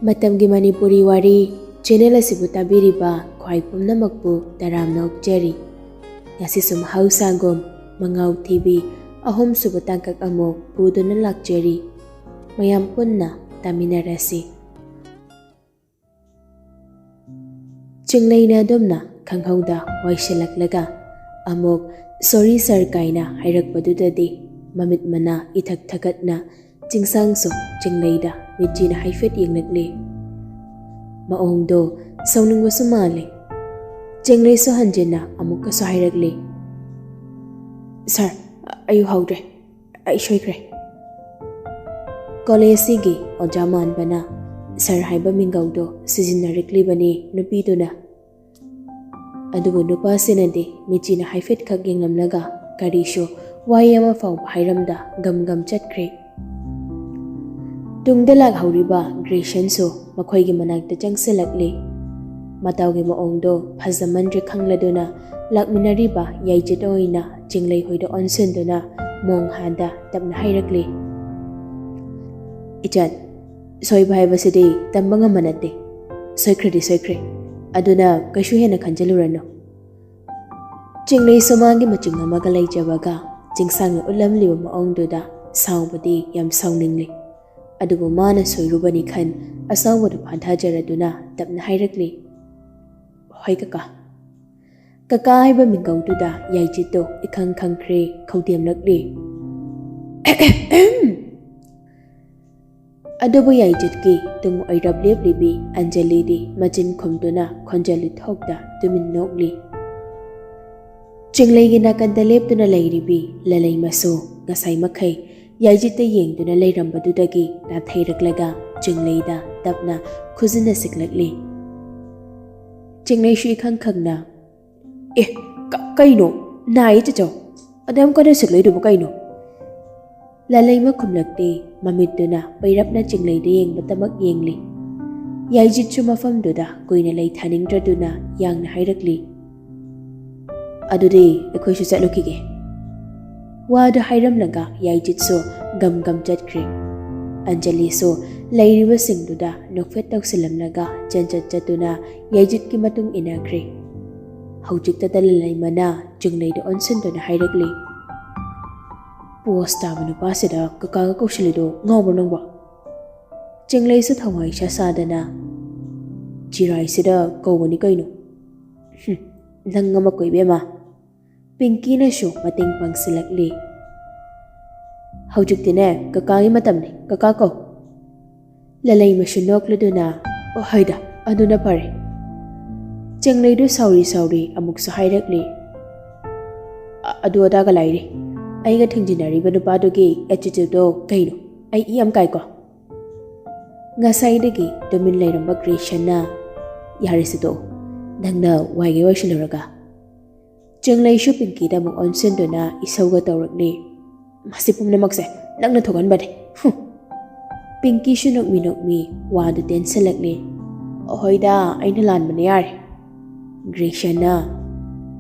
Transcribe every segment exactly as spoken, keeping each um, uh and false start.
ꯃꯇꯝꯒꯤ ꯃꯅꯤꯄꯨꯔꯤ ꯋꯥꯔꯤ ꯆꯦꯅꯦꯜ ꯑꯁꯤꯕꯨ ꯇꯥꯕꯤꯔꯤꯕ ꯈ꯭ꯋꯥꯏ ꯄꯨꯝꯅꯃꯛꯄꯨ ꯇꯔꯥꯝꯅ ꯑꯣꯛꯆꯔꯤ꯫ ꯉꯁꯤꯁꯨ ꯃꯍꯧꯁꯥꯒꯨꯝ ꯃꯉꯥꯎ ꯊꯤꯕꯤ ꯑꯍꯨꯝꯁꯨꯕ ꯇꯥꯡꯀꯛ ꯑꯃꯨꯛ ꯄꯨꯗꯨꯅ ꯂꯥꯛꯆꯔꯤ꯫ ꯃꯌꯥꯝ ꯄꯨꯟꯅ ꯇꯥꯃꯤꯟꯅꯔꯁꯤ꯫ ꯆꯤꯡꯂꯩꯅ ꯑꯗꯨꯝꯅ ꯈꯪꯍꯧꯗ ꯋꯥꯏꯁꯤꯜꯂꯛꯂꯒ ꯑꯃꯨꯛ "ꯁꯣꯔꯤ ꯁꯥꯔ" ꯀꯥꯏꯅ ꯍꯥꯏꯔꯛꯄꯗꯨꯗꯗꯤ ꯃꯃꯤꯠ ꯃꯅꯥ ꯏꯊꯛ ꯊꯛꯀꯠꯅ ꯆꯤꯡꯁꯥꯡꯁꯨ ꯆꯤꯡꯂꯩꯗ ꯃꯤꯠꯆꯤꯅ ꯍꯥꯏꯐꯦꯠ ꯌꯦꯡꯂꯛꯂꯤ꯫ ꯃꯑꯣꯡꯗꯣ ꯁꯥꯎꯅꯤꯡꯕꯁꯨ ꯃꯥꯜꯂꯤ꯫ ꯆꯤꯡꯂꯩꯁꯨ ꯍꯟꯖꯤꯟꯅ ꯑꯃꯨꯛꯀꯁꯨ ꯍꯥꯏꯔꯛꯂꯤ, "ꯁꯥꯔ, ꯑꯩ ꯍꯧꯗ꯭ꯔꯦ, ꯑꯩ ꯁꯣꯏꯈ꯭ꯔꯦ"꯫ ꯀꯣꯂꯦꯖꯁꯤꯒꯤ ꯑꯣꯖꯥ ꯃꯥꯟꯕꯅ ꯁꯥꯔ ꯍꯥꯏꯕ ꯃꯤꯡꯒꯧꯗꯣ ꯁꯤꯖꯤꯟꯅꯔꯛꯂꯤꯕꯅꯤ ꯅꯨꯄꯤꯗꯨꯅ꯫ ꯑꯗꯨꯕꯨ ꯅꯨꯄꯥꯁꯤꯅꯗꯤ ꯃꯤꯠꯆꯤꯅ ꯍꯥꯏꯐꯦꯠꯈꯛ ꯌꯦꯡꯂꯝꯂꯒ ꯀꯔꯤꯁꯨ ꯋꯥꯍꯩ ꯑꯃ ꯐꯥꯎꯕ ꯍꯥꯏꯔꯝꯗ ꯒꯝ ꯒꯝ ꯆꯠꯈ꯭ꯔꯦ꯫ ꯇꯨꯡꯗ ꯂꯥꯛꯍꯧꯔꯤꯕ ꯒ꯭ꯔꯦꯁꯟꯁꯨ ꯃꯈꯣꯏꯒꯤ ꯃꯅꯥꯛꯇ ꯆꯪꯁꯤꯜꯂꯛꯂꯤ꯫ ꯃꯇꯧꯒꯤ ꯃꯑꯣꯡꯗꯣ ꯐꯖꯃꯟꯗ꯭ꯔꯦ ꯈꯪꯂꯗꯨꯅ ꯂꯥꯛꯃꯤꯟꯅꯔꯤꯕ ꯌꯥꯏꯖꯤꯠ ꯑꯣꯏꯅ ꯆꯤꯡꯂꯩ ꯍꯣꯏꯗ ꯑꯣꯟꯁꯤꯟꯗꯨꯅ ꯃꯣꯡ ꯍꯥꯗ ꯇꯞꯅ ꯍꯥꯏꯔꯛꯂꯤ, "ꯏꯆꯟ, ꯁꯣꯏꯕ ꯍꯥꯏꯕꯁꯤꯗꯤ ꯇꯝꯕ ꯉꯝꯕ ꯅꯠꯇꯦ꯫ ꯁꯣꯏꯈ꯭ꯔꯗꯤ ꯁꯣꯏꯈ꯭ꯔꯦ꯫ ꯑꯗꯨꯅ ꯀꯩꯁꯨ ꯍꯦꯟꯅ ꯈꯟꯖꯤꯜꯂꯨꯔꯅꯨ"꯫ ꯆꯤꯡꯂꯩꯁꯨ ꯃꯥꯒꯤ ꯃꯆꯤꯡ ꯑꯃꯒ ꯂꯩꯖꯕꯒ ꯆꯤꯡꯁꯥꯡꯅ ꯎꯠꯂꯝꯂꯤꯕ ꯃꯑꯣꯡꯗꯨꯗ ꯁꯥꯎꯕꯗꯤ ꯌꯥꯝ ꯁꯥꯎꯅꯤꯡꯂꯤ꯫ ꯑꯗꯨꯕꯨ ꯃꯥꯅ ꯁꯣꯏꯔꯨꯕꯅꯤ ꯈꯟ ꯑꯁꯥꯎꯕꯗꯨ ꯐꯥꯟꯊꯖꯔꯗꯨꯅ ꯇꯞꯅ ꯍꯥꯏꯔꯛꯂꯤ, "ꯍꯣꯏ ꯀꯀꯥ"꯫ ꯀꯀꯥ ꯍꯥꯏꯕ ꯃꯤꯡꯒꯧꯗꯨꯗ ꯌꯥꯏꯖꯤꯠꯇꯨ ꯏꯈꯪ ꯈꯪꯈ꯭ꯔꯦ, ꯈꯧꯗꯦꯝꯂꯛꯂꯤ꯫ ꯑꯗꯨꯕꯨ ꯌꯥꯏꯖꯤꯠꯀꯤ ꯇꯨꯡ ꯑꯣꯏꯔꯞ ꯂꯦꯞꯂꯤꯕꯤ ꯑꯟꯖꯂꯤꯗꯤ ꯃꯆꯤꯟ ꯈꯨꯝꯗꯨꯅ ꯈꯣꯟꯖꯦꯜ ꯂꯤꯊꯣꯛꯇ ꯇꯨꯃꯤꯟ ꯅꯣꯛꯂꯤ꯫ ꯆꯤꯡꯂꯩꯒꯤ ꯅꯥꯀꯟꯗ ꯂꯦꯞꯇꯨꯅ ꯂꯩꯔꯤꯕꯤ ꯂꯂꯩꯃꯁꯨ ꯉꯁꯥꯏ ꯃꯈꯩ ꯌꯥꯏꯖꯤꯠꯇ ꯌꯦꯡꯗꯨꯅ ꯂꯩꯔꯝꯕꯗꯨꯗꯒꯤ ꯅꯥꯊꯩꯔꯛꯂꯒ ꯆꯤꯡꯂꯩꯗ ꯇꯞꯅ ꯈꯨꯖꯤꯟꯅ ꯁꯤꯛꯂꯛꯂꯤ꯫ ꯆꯤꯡꯂꯩꯁꯨ ꯏꯈꯪ ꯈꯪꯅ, "ꯑꯦ, ꯀ-, ꯀꯩꯅꯣ? ꯅꯥꯏꯌꯦ ꯆꯦꯆꯧ꯫ ꯑꯗꯨ ꯌꯥꯝ ꯀꯟꯅ ꯁꯤꯛꯂꯛꯏꯗꯨꯕꯨ ꯀꯩꯅꯣ?" ꯂꯂꯩꯃ ꯈꯨꯝꯂꯛꯇꯦ, ꯃꯃꯤꯠꯇꯨꯅ ꯄꯩꯔꯞꯅ ꯆꯤꯡꯂꯩꯗ ꯌꯦꯡꯕꯇꯃꯛ ꯌꯦꯡꯂꯤ꯫ ꯌꯥꯏꯖꯤꯠꯁꯨ ꯃꯐꯝꯗꯨꯗ ꯀꯨꯏꯅ ꯂꯩꯊꯥꯅꯤꯡꯗ꯭ꯔꯗꯨꯅ ꯌꯥꯡꯅ ꯍꯥꯏꯔꯛꯂꯤ, "ꯑꯗꯨꯗꯤ ꯑꯩꯈꯣꯏꯁꯨ ꯆꯠꯂꯨꯈꯤꯒꯦ"꯫ ꯋꯥꯗꯨ ꯍꯥꯏꯔꯝꯂꯒ ꯌꯥꯏꯖꯤꯠꯁꯨ ꯒꯝ ꯒꯝ ꯆꯠꯈ꯭ꯔꯦ꯫ ꯑꯟꯖꯂꯤꯁꯨ ꯂꯩꯔꯤꯕꯁꯤꯡꯗꯨꯗ ꯅꯣꯛꯐꯦꯠ ꯇꯧꯁꯤꯜꯂꯝꯂꯒ ꯆꯦꯟꯆꯠ ꯆꯠꯇꯨꯅ ꯌꯥꯏꯖꯤꯠꯀꯤ ꯃꯇꯨꯡ ꯏꯟꯅꯈ꯭ꯔꯦ꯫ ꯍꯧꯖꯤꯛꯇꯗ ꯂꯂꯩꯃꯅ ꯆꯤꯡꯂꯩꯗ ꯑꯣꯟꯁꯤꯟꯗꯨꯅ ꯍꯥꯏꯔꯛꯂꯤ, "ꯄꯣꯁ ꯇꯥꯕ ꯅꯨꯄꯥꯁꯤꯗ ꯀꯀꯥꯒ ꯀꯧꯁꯤꯜꯂꯤꯗꯣ ꯉꯥꯎꯕ꯭ꯔꯣ ꯅꯪꯕꯣ?" ꯆꯤꯡꯂꯩꯁꯨ ꯊꯋꯥꯏ ꯁꯥ ꯁꯥꯗꯅ, "ꯆꯤꯔꯥꯏꯁꯤꯗ ꯀꯧꯕꯅꯤ ꯀꯩꯅꯣ꯫ ꯍꯨꯝ, ꯅꯪ ꯑꯃ ꯀꯣꯏꯕꯦꯝꯃ!" ꯄꯤꯡꯀꯤꯅꯁꯨ ꯃꯇꯦꯡ ꯄꯥꯡꯁꯤꯜꯂꯛꯂꯤ꯫ "ꯍꯧꯖꯤꯛꯇꯤꯅꯦ ꯀꯀꯥꯒꯤ ꯃꯇꯝꯅꯤ, ꯀꯀꯥ ꯀꯧ꯫" ꯂꯂꯩꯃꯁꯨ ꯅꯣꯛꯂꯗꯨꯅ, "ꯑꯣ ꯍꯣꯏꯗ, ꯑꯗꯨꯅ ꯐꯔꯦ꯫" ꯆꯤꯡꯂꯩꯗꯨ ꯁꯥꯎꯔꯤ ꯁꯥꯎꯔꯤ ꯑꯃꯨꯛꯁꯨ ꯍꯥꯏꯔꯛꯂꯤ, "ꯑ-, ꯑꯗꯨ ꯑꯗꯥꯒ ꯂꯥꯏꯔꯤ꯫ ꯑꯩꯒ ꯊꯦꯡꯖꯤꯟꯅꯔꯤꯕ ꯅꯨꯄꯥꯗꯨꯒꯤ ꯑꯦꯇꯤꯇ꯭ꯌꯨꯠꯇꯣ ꯀꯩꯅꯣ? ꯑꯩ ꯏ ꯌꯥꯝ ꯀꯥꯏꯀꯣ꯫" ꯉꯁꯥꯏꯗꯒꯤ ꯇꯨꯃꯤꯟ ꯂꯩꯔꯝꯕ ꯒ꯭ꯔꯦꯁꯟꯅ, "ꯌꯥꯔꯦꯁꯦ ꯇꯣꯛꯑꯣ, ꯅꯪꯅ ꯋꯥꯏꯒꯩ ꯋꯥꯏꯁꯤꯜꯂꯨꯔꯒ꯫" ꯆꯤꯡꯂꯩꯁꯨ ꯄꯤꯡꯀꯤꯗ ꯑꯃꯨꯛ ꯑꯣꯟꯁꯤꯟꯗꯨꯅ ꯏꯁꯧꯒ ꯇꯧꯔꯛꯂꯤ, "ꯃꯁꯤ ꯄꯨꯝꯅꯃꯛꯁꯦ ꯅꯪꯅ ꯊꯣꯛꯍꯟꯕꯅꯦ꯫ ꯍꯨꯝ!" ꯄꯤꯡꯀꯤꯁꯨ ꯅꯣꯛꯃꯤ ꯅꯣꯛꯃꯤ ꯋꯥꯗꯨ ꯇꯦꯟꯁꯤꯜꯂꯛꯂꯤ꯫ "ꯑꯍꯣꯏꯗ, ꯑꯩꯅ ꯂꯥꯟꯕꯅꯦ, ꯌꯥꯔꯦ꯫" ꯒ꯭ꯔꯦꯁꯟꯅ,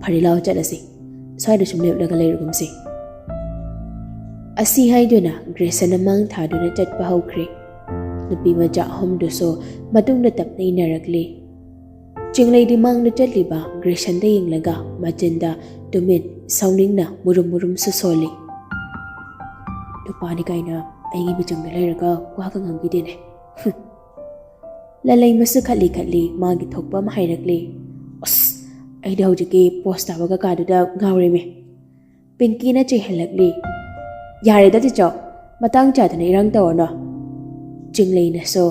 "ꯐꯔꯦ, ꯂꯥꯛꯑꯣ ꯆꯠꯂꯁꯤ, ꯁ꯭ꯋꯥꯏꯗ ꯁꯨꯝ ꯂꯦꯞꯂꯒ ꯂꯩꯔꯒꯨꯝꯁꯤ꯫" ꯑꯁꯤ ꯍꯥꯏꯗꯨꯅ ꯒ꯭ꯔꯦꯁꯟꯅ ꯃꯥꯡ ꯊꯥꯗꯨꯅ ꯆꯠꯄ ꯍꯧꯈ꯭ꯔꯦ꯫ ꯅꯨꯄꯤ ꯃꯆꯥ ꯑꯍꯨꯝꯗꯨꯁꯨ ꯃꯇꯨꯡꯗ ꯇꯞꯅ ꯏꯟꯅꯔꯛꯂꯤ꯫ ꯆꯤꯡꯂꯩꯗꯤ ꯃꯥꯡꯗ ꯆꯠꯂꯤꯕ ꯒ꯭ꯔꯦꯁꯟꯗ ꯌꯦꯡꯂꯒ ꯃꯆꯤꯟꯗ ꯇꯨꯃꯤꯟ ꯁꯥꯎꯅꯤꯡꯅ ꯃꯨꯔꯨꯝ ꯃꯨꯔꯨꯝꯁꯨ ꯁꯣꯜꯂꯤ꯫ "ꯅꯨꯄꯥꯅꯤ ꯀꯥꯏꯅ ꯑꯩꯒꯤ ꯃꯤꯆꯪꯗ ꯂꯩꯔꯒ ꯋꯥꯒ ꯉꯥꯡꯕꯤꯗꯦꯅꯦ꯫ ꯍꯨꯝ!" ꯂꯂꯩꯃꯁꯨ ꯈꯠꯂꯤ ꯈꯠꯂꯤ ꯃꯥꯒꯤ ꯊꯣꯛꯄ ꯑꯃ ꯍꯥꯏꯔꯛꯂꯤ꯫ "ꯑꯁ, ꯑꯩꯗꯤ ꯍꯧꯖꯤꯛꯀꯤ ꯄꯣꯁ ꯇꯥꯕ ꯀꯀꯥꯗꯨꯗ ꯉꯥꯎꯔꯦꯃꯦ꯫" ꯄꯤꯡꯀꯤꯅ ꯆꯩꯍꯜꯂꯛꯂꯤ꯫ "ꯌꯥꯔꯦꯗ ꯆꯤꯆꯥꯎ, ꯃꯇꯥꯡ ꯆꯥꯗꯅ ꯏꯔꯥꯡ ꯇꯧꯔꯅꯨ꯫" ꯆꯤꯡꯂꯩꯅꯁꯨ,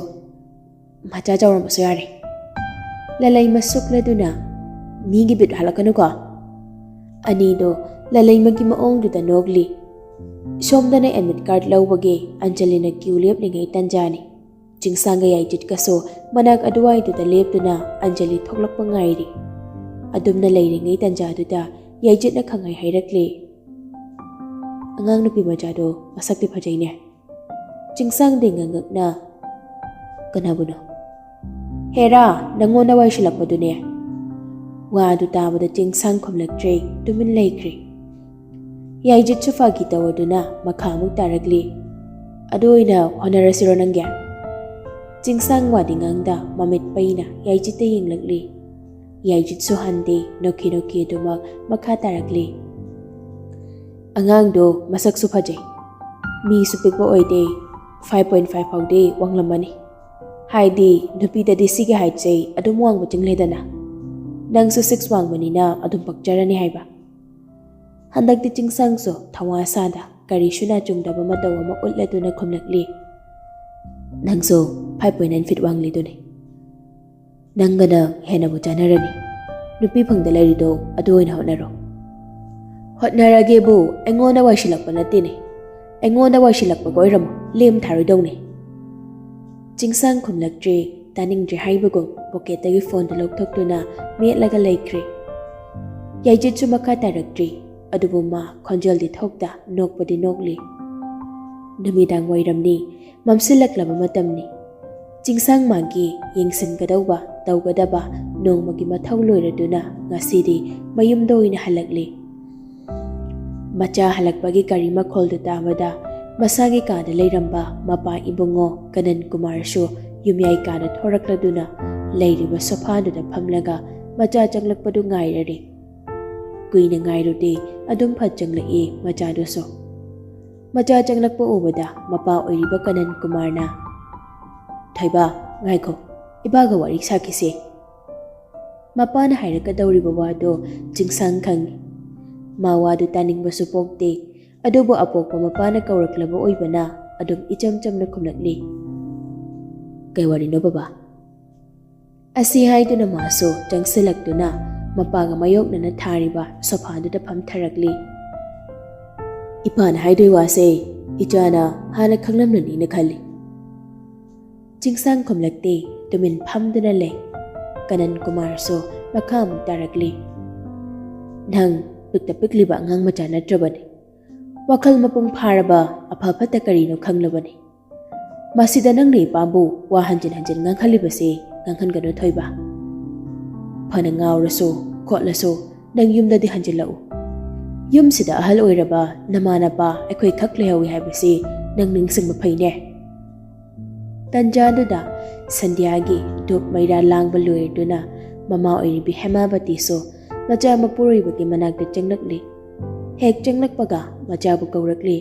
"ꯃꯆꯥ ꯆꯥꯎꯔꯝꯕꯁꯨ ꯌꯥꯔꯦ꯫" ꯂꯂꯩꯃ ꯁꯨꯛꯂꯗꯨꯅ, "ꯃꯤꯒꯤ ꯕꯤꯠ ꯍꯥꯠꯂꯛꯀꯅꯨꯀꯣ꯫" ꯑꯅꯤꯗꯣ ꯂꯂꯩꯃꯒꯤ ꯃꯑꯣꯡꯗꯨꯗ ꯅꯣꯛꯂꯤ꯫ ꯁꯣꯝꯗꯅ ꯑꯦꯗꯃꯤꯠ ꯀꯥꯔꯗ ꯂꯧꯕꯒꯤ ꯑꯟꯖꯂꯤꯅ ꯀ꯭ꯌꯨ ꯂꯦꯞꯂꯤꯉꯩ ꯇꯟꯖꯥꯅꯤ꯫ ꯆꯤꯡꯁꯥꯡꯒ ꯌꯥꯏꯖꯤꯠꯀꯁꯨ ꯃꯅꯥꯛ ꯑꯗꯨꯋꯥꯏꯗꯨꯗ ꯂꯦꯞꯇꯨꯅ ꯑꯟꯖꯂꯤ ꯊꯣꯛꯂꯛꯄ ꯉꯥꯏꯔꯤ꯫ ꯑꯗꯨꯝꯅ ꯂꯩꯔꯤꯉꯩ ꯇꯟꯖꯥꯗꯨꯗ ꯌꯥꯏꯖꯤꯠꯅ ꯈꯪꯍꯥꯏ ꯍꯥꯏꯔꯛꯂꯤ, "ꯑꯉꯥꯡ ꯅꯨꯄꯤ ꯃꯆꯥꯗꯣ ꯃꯁꯛꯇꯤ ꯐꯖꯩꯅꯦ꯫" ꯆꯤꯡꯁꯥꯡꯗꯤ ꯉꯛꯉꯛꯅ, "ꯀꯅꯥꯕꯨꯅꯣ?" "ꯍꯦꯔꯥ, ꯅꯪꯉꯣꯟꯗ ꯋꯥꯏꯁꯤꯜꯂꯛꯄꯗꯨꯅꯦ꯫" ꯋꯥ ꯑꯗꯨ ꯇꯥꯕꯗ ꯆꯤꯡꯁꯥꯡ ꯈꯨꯝꯂꯛꯇ꯭ꯔꯦ, ꯇꯨꯃꯤꯟ ꯂꯩꯈ꯭ꯔꯦ꯫ ꯌꯥꯏꯖꯤꯠꯁꯨ ꯐꯥꯒꯤ ꯇꯧꯔꯗꯨꯅ ꯃꯈꯥ ꯑꯃꯨꯛ ꯇꯥꯔꯛꯂꯤ, "ꯑꯗꯨ ꯑꯣꯏꯅ ꯍꯣꯠꯅꯔꯁꯤꯔꯣ ꯅꯪꯒꯤ?" ꯆꯤꯡꯁꯥꯡ ꯋꯥꯗꯤ ꯉꯥꯡꯗ ꯃꯃꯤꯠ ꯄꯩꯅ ꯌꯥꯏꯖꯤꯠꯇ ꯌꯦꯡꯂꯛꯂꯤ꯫ ꯌꯥꯏꯖꯤꯠꯁꯨ ꯍꯟꯗꯦ, ꯅꯣꯛꯈꯤ ꯅꯣꯛꯈꯤ ꯑꯗꯨꯃꯛ ꯃꯈꯥ ꯇꯥꯔꯛꯂꯤ꯫ "ꯑꯉꯥꯡꯗꯣ ꯃꯁꯛꯁꯨ ꯐꯖꯩ, ꯃꯤꯁꯨ ꯄꯤꯛꯄ ꯑꯣꯏꯗꯦ, five point five ꯐꯥꯎꯗꯤ ꯋꯥꯡꯂꯝꯃꯅꯤ꯫ ꯍꯥꯏꯗꯤ ꯅꯨꯄꯤꯗꯗꯤ ꯁꯤꯒꯤ ꯍꯥꯏꯠꯁꯦ ꯑꯗꯨꯝ ꯋꯥꯡꯕ ꯆꯤꯡꯂꯦꯗꯅ꯫ ꯅꯪꯁꯨ six ꯋꯥꯡꯕꯅꯤꯅ ꯑꯗꯨꯝ ꯄꯛꯆꯔꯅꯤ ꯍꯥꯏꯕ꯫" ꯍꯟꯗꯛꯇꯤ ꯆꯤꯡꯁꯥꯡꯁꯨ ꯊꯋꯥ ꯁꯥꯗ ꯀꯔꯤꯁꯨ ꯅꯥꯆꯨꯡꯗꯕ ꯃꯇꯧ ꯑꯃ ꯎꯠꯂꯗꯨꯅ ꯈꯨꯝꯂꯛꯂꯤ꯫ "ꯅꯪꯁꯨ five point nine feet ꯋꯥꯡꯂꯤꯗꯨꯅꯤ꯫ ꯅꯪꯒꯅ ꯍꯦꯟꯅꯕꯨ ꯆꯥꯟꯅꯔꯅꯤ꯫ ꯅꯨꯄꯤ ꯐꯪꯗ ꯂꯩꯔꯤꯗꯣ ꯑꯗꯨ ꯑꯣꯏꯅ ꯍꯣꯠꯅꯔꯣ꯫" "ꯍꯣꯠꯅꯔꯒꯦꯕꯨ ꯑꯩꯉꯣꯟꯗ ꯋꯥꯏꯁꯤꯜꯂꯛꯄ ꯅꯠꯇꯦꯅꯦ꯫ ꯑꯩꯉꯣꯟꯗ ꯋꯥꯏꯁꯤꯜꯂꯛꯄꯒ ꯑꯣꯏꯔꯝꯃꯣ, ꯂꯦꯝ ꯊꯥꯔꯣꯏꯗꯧꯅꯦ꯫" ꯆꯤꯡꯁꯥꯡ ꯈꯨꯝꯂꯛꯇ꯭ꯔꯦ꯫ ꯇꯥꯅꯤꯡꯗ꯭ꯔꯦ ꯍꯥꯏꯕꯒꯨꯝ ꯄꯣꯀꯦꯠꯇꯒꯤ ꯐꯣꯟꯗꯨ ꯂꯧꯊꯣꯛꯇꯨꯅ ꯃꯦꯠꯂꯒ ꯂꯩꯈ꯭ꯔꯦ꯫ ꯌꯥꯏꯖꯤꯠꯁꯨ ꯃꯈꯥ ꯇꯥꯔꯛꯇ꯭ꯔꯤ, ꯑꯗꯨꯕꯨ ꯃꯥ ꯈꯣꯟꯖꯦꯜꯗꯤ ꯊꯣꯛꯇ ꯅꯣꯛꯄꯗꯤ ꯅꯣꯛꯂꯤ꯫ ꯅꯨꯃꯤꯗꯥꯡ ꯋꯥꯏꯔꯝꯅꯤ, ꯃꯝꯁꯤꯜꯂꯛꯂꯕ ꯃꯇꯝꯅꯤ꯫ ꯆꯤꯡꯁꯥꯡ ꯃꯥꯒꯤ ꯌꯦꯡꯁꯤꯟꯒꯗꯧꯕ, ꯇꯧꯒꯗꯕ ꯅꯣꯡꯃꯒꯤ ꯃꯊꯧ ꯂꯣꯏꯔꯗꯨꯅ ꯉꯁꯤꯗꯤ ꯃꯌꯨꯝꯗ ꯑꯣꯏꯅ ꯍꯜꯂꯛꯂꯤ꯫ ꯃꯆꯥ ꯍꯜꯂꯛꯄꯒꯤ ꯒꯥꯔꯤ ꯃꯈꯣꯜꯗꯨ ꯇꯥꯕꯗ ꯃꯁꯥꯒꯤ ꯀꯥꯗ ꯂꯩꯔꯝꯕ ꯃꯄꯥ ꯏꯕꯨꯡꯉꯣ ꯀꯅꯟ ꯀꯨꯃꯥꯔꯁꯨ ꯌꯨꯝꯌꯥꯏ ꯀꯥꯗ ꯊꯣꯔꯛꯂꯗꯨꯅ ꯂꯩꯔꯤꯕ ꯁꯣꯐꯥꯗꯨꯗ ꯐꯝꯂꯒ ꯃꯆꯥ ꯆꯪꯂꯛꯄꯗꯨ ꯉꯥꯏꯔꯔꯦ꯫ ꯀꯨꯏꯅ ꯉꯥꯏꯔꯨꯗꯦ, ꯑꯗꯨꯝ ꯐꯠ ꯆꯪꯂꯛꯏ ꯃꯆꯥꯗꯨꯁꯨ꯫ ꯃꯆꯥ ꯆꯪꯂꯛꯄ ꯎꯕꯗ ꯃꯄꯥ ꯑꯣꯏꯔꯤꯕ ꯀꯅꯟ ꯀꯨꯃꯥꯔꯅ, "ꯊꯣꯏꯕ, ꯉꯥꯏꯈꯣ, ꯏꯄꯥꯒ ꯋꯥꯔꯤ ꯁꯥꯈꯤꯁꯦ꯫" ꯃꯄꯥꯅ ꯍꯥꯏꯔꯛꯀꯗꯧꯔꯤꯕ ꯋꯥꯗꯣ ꯆꯤꯡꯁꯥꯡ ꯈꯪꯏ꯫ ꯃꯥ ꯋꯥꯗꯨ ꯇꯥꯅꯤꯡꯕꯁꯨ ꯄꯣꯛꯇꯦ, ꯑꯗꯨꯕꯨ ꯑꯄꯣꯛꯄ ꯃꯄꯥꯅ ꯀꯧꯔꯛꯂꯕ ꯑꯣꯏꯕꯅ ꯑꯗꯨꯝ ꯏꯆꯝ ꯆꯝꯅ ꯈꯨꯝꯂꯛꯂꯤ꯫ "ꯀꯩ ꯋꯥꯔꯤꯅꯣ ꯕꯕꯥ?" ꯑꯁꯤ ꯍꯥꯏꯗꯨꯅ ꯃꯥꯁꯨ ꯆꯪꯁꯤꯜꯂꯛꯇꯨꯅ ꯃꯄꯥꯒ ꯃꯥꯌꯣꯛꯅꯅ ꯊꯥꯔꯤꯕ ꯁꯣꯐꯥꯗꯨꯗ ꯐꯝꯊꯔꯛꯂꯤ꯫ "ꯏꯄꯥꯅ ꯍꯥꯏꯗꯣꯏ ꯋꯥꯁꯦ ꯏꯆꯥꯅ ꯍꯥꯟꯅ ꯈꯪꯂꯝꯂꯅꯤꯅ ꯈꯜꯂꯤ꯫" ꯆꯤꯡꯁꯥꯡ ꯈꯨꯝꯂꯛꯇꯦ, ꯇꯨꯃꯤꯟ ꯐꯝꯗꯨꯅ ꯂꯩ꯫ ꯀꯅꯟ ꯀꯨꯃꯥꯔꯁꯨ ꯃꯈꯥ ꯑꯃꯨꯛ ꯇꯥꯔꯛꯂꯤ꯫ "ꯅꯪ ꯄꯤꯛꯇ ꯄꯤꯛꯂꯤꯕ ꯑꯉꯥꯡ ꯃꯆꯥ ꯅꯠꯇ꯭ꯔꯕꯅꯤ꯫ ꯋꯥꯈꯜ ꯃꯄꯨꯡ ꯐꯥꯔꯕ ꯑꯐ ꯐꯠꯇ ꯀꯔꯤꯅꯣ ꯈꯪꯂꯕꯅꯤ꯫ ꯃꯁꯤꯗ ꯅꯪꯅ ꯏꯄꯥꯕꯨ ꯋꯥ ꯍꯟꯖꯤꯟ ꯍꯟꯖꯤꯟ ꯉꯥꯡꯍꯜꯂꯤꯕꯁꯤ ꯉꯥꯡꯍꯟꯒꯅꯨ ꯊꯣꯏꯕ꯫ ꯐꯅ ꯉꯥꯎꯔꯁꯨ ꯈꯣꯠꯂꯁꯨ ꯅꯪ ꯌꯨꯝꯗꯗꯤ ꯍꯟꯖꯤꯜꯂꯛꯎ꯫ ꯌꯨꯝꯁꯤꯗ ꯑꯍꯜ ꯑꯣꯏꯔꯕ ꯅꯃꯥ ꯅꯄꯥ ꯑꯩꯈꯣꯏ ꯈꯛ ꯂꯩꯍꯧꯏ ꯍꯥꯏꯕꯁꯤ ꯅꯪ ꯅꯤꯡꯁꯤꯡꯕ ꯐꯩꯅꯦ꯫" ꯇꯟꯖꯥꯗꯨꯗ ꯁꯟꯙ꯭ꯌꯥꯒꯤ ꯙꯨꯞ ꯃꯩꯔꯥ ꯂꯥꯡꯕ ꯂꯣꯏꯔꯗꯨꯅ ꯃꯃꯥ ꯑꯣꯏꯔꯤꯕꯤ ꯍꯦꯃꯥꯕꯇꯤꯁꯨ ꯃꯆꯥ ꯃꯄꯨꯔꯣꯏꯕꯒꯤ ꯃꯅꯥꯛꯇ ꯆꯪꯂꯛꯂꯤ꯫ ꯍꯦꯛ ꯆꯪꯂꯛꯄꯒ ꯃꯆꯥꯕꯨ ꯀꯧꯔꯛꯂꯤ,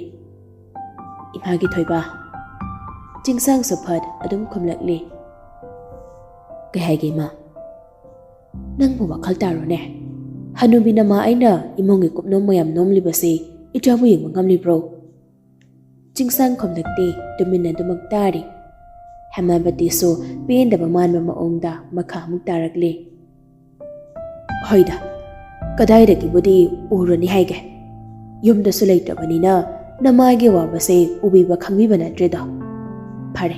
"ꯏꯃꯥꯒꯤ ꯊꯣꯏꯕ꯫" ꯆꯤꯡꯁꯥꯡꯁꯨ ꯐꯠ ꯑꯗꯨꯝ ꯈꯨꯝꯂꯛꯂꯤ, "ꯀꯩ ꯍꯥꯏꯒꯦ ꯏꯃꯥ?" "ꯅꯪꯕꯨ ꯋꯥꯈꯜ ꯇꯥꯔꯣꯅꯦ꯫ ꯍꯅꯨꯕꯤ ꯅꯃꯥ ꯑꯩꯅ ꯏꯃꯨꯡꯒꯤ ꯀꯨꯞꯅꯣꯝ ꯃꯌꯥꯝ ꯅꯣꯝꯂꯤꯕꯁꯤ ꯏꯆꯥꯕꯨ ꯌꯦꯡꯕ ꯉꯝꯂꯤꯕ꯭ꯔꯣ?" ꯆꯤꯡꯁꯥꯡ ꯈꯨꯝꯂꯛꯇꯦ, ꯇꯨꯃꯤꯟꯅ ꯑꯗꯨꯃꯛ ꯇꯥꯔꯤ꯫ ꯍꯦꯃꯥꯕꯇꯤꯁꯨ ꯄꯦꯟꯗꯕ ꯃꯥꯟꯕ ꯃꯑꯣꯡꯗ ꯃꯈꯥ ꯑꯃꯨꯛ ꯇꯥꯔꯛꯂꯤ, "ꯍꯣꯏꯗ, ꯀꯗꯥꯏꯗꯒꯤꯕꯨꯗꯤ ꯎꯔꯨꯅꯤ ꯍꯥꯏꯒꯦ? ꯌꯨꯝꯗꯁꯨ ꯂꯩꯇ꯭ꯔꯕꯅꯤꯅ ꯅꯃꯥꯒꯤ ꯑꯋꯥꯕꯁꯦ ꯎꯕꯤꯕ ꯈꯪꯕꯤꯕ ꯅꯠꯇ꯭ꯔꯦꯗꯣ꯫ ꯐꯔꯦ,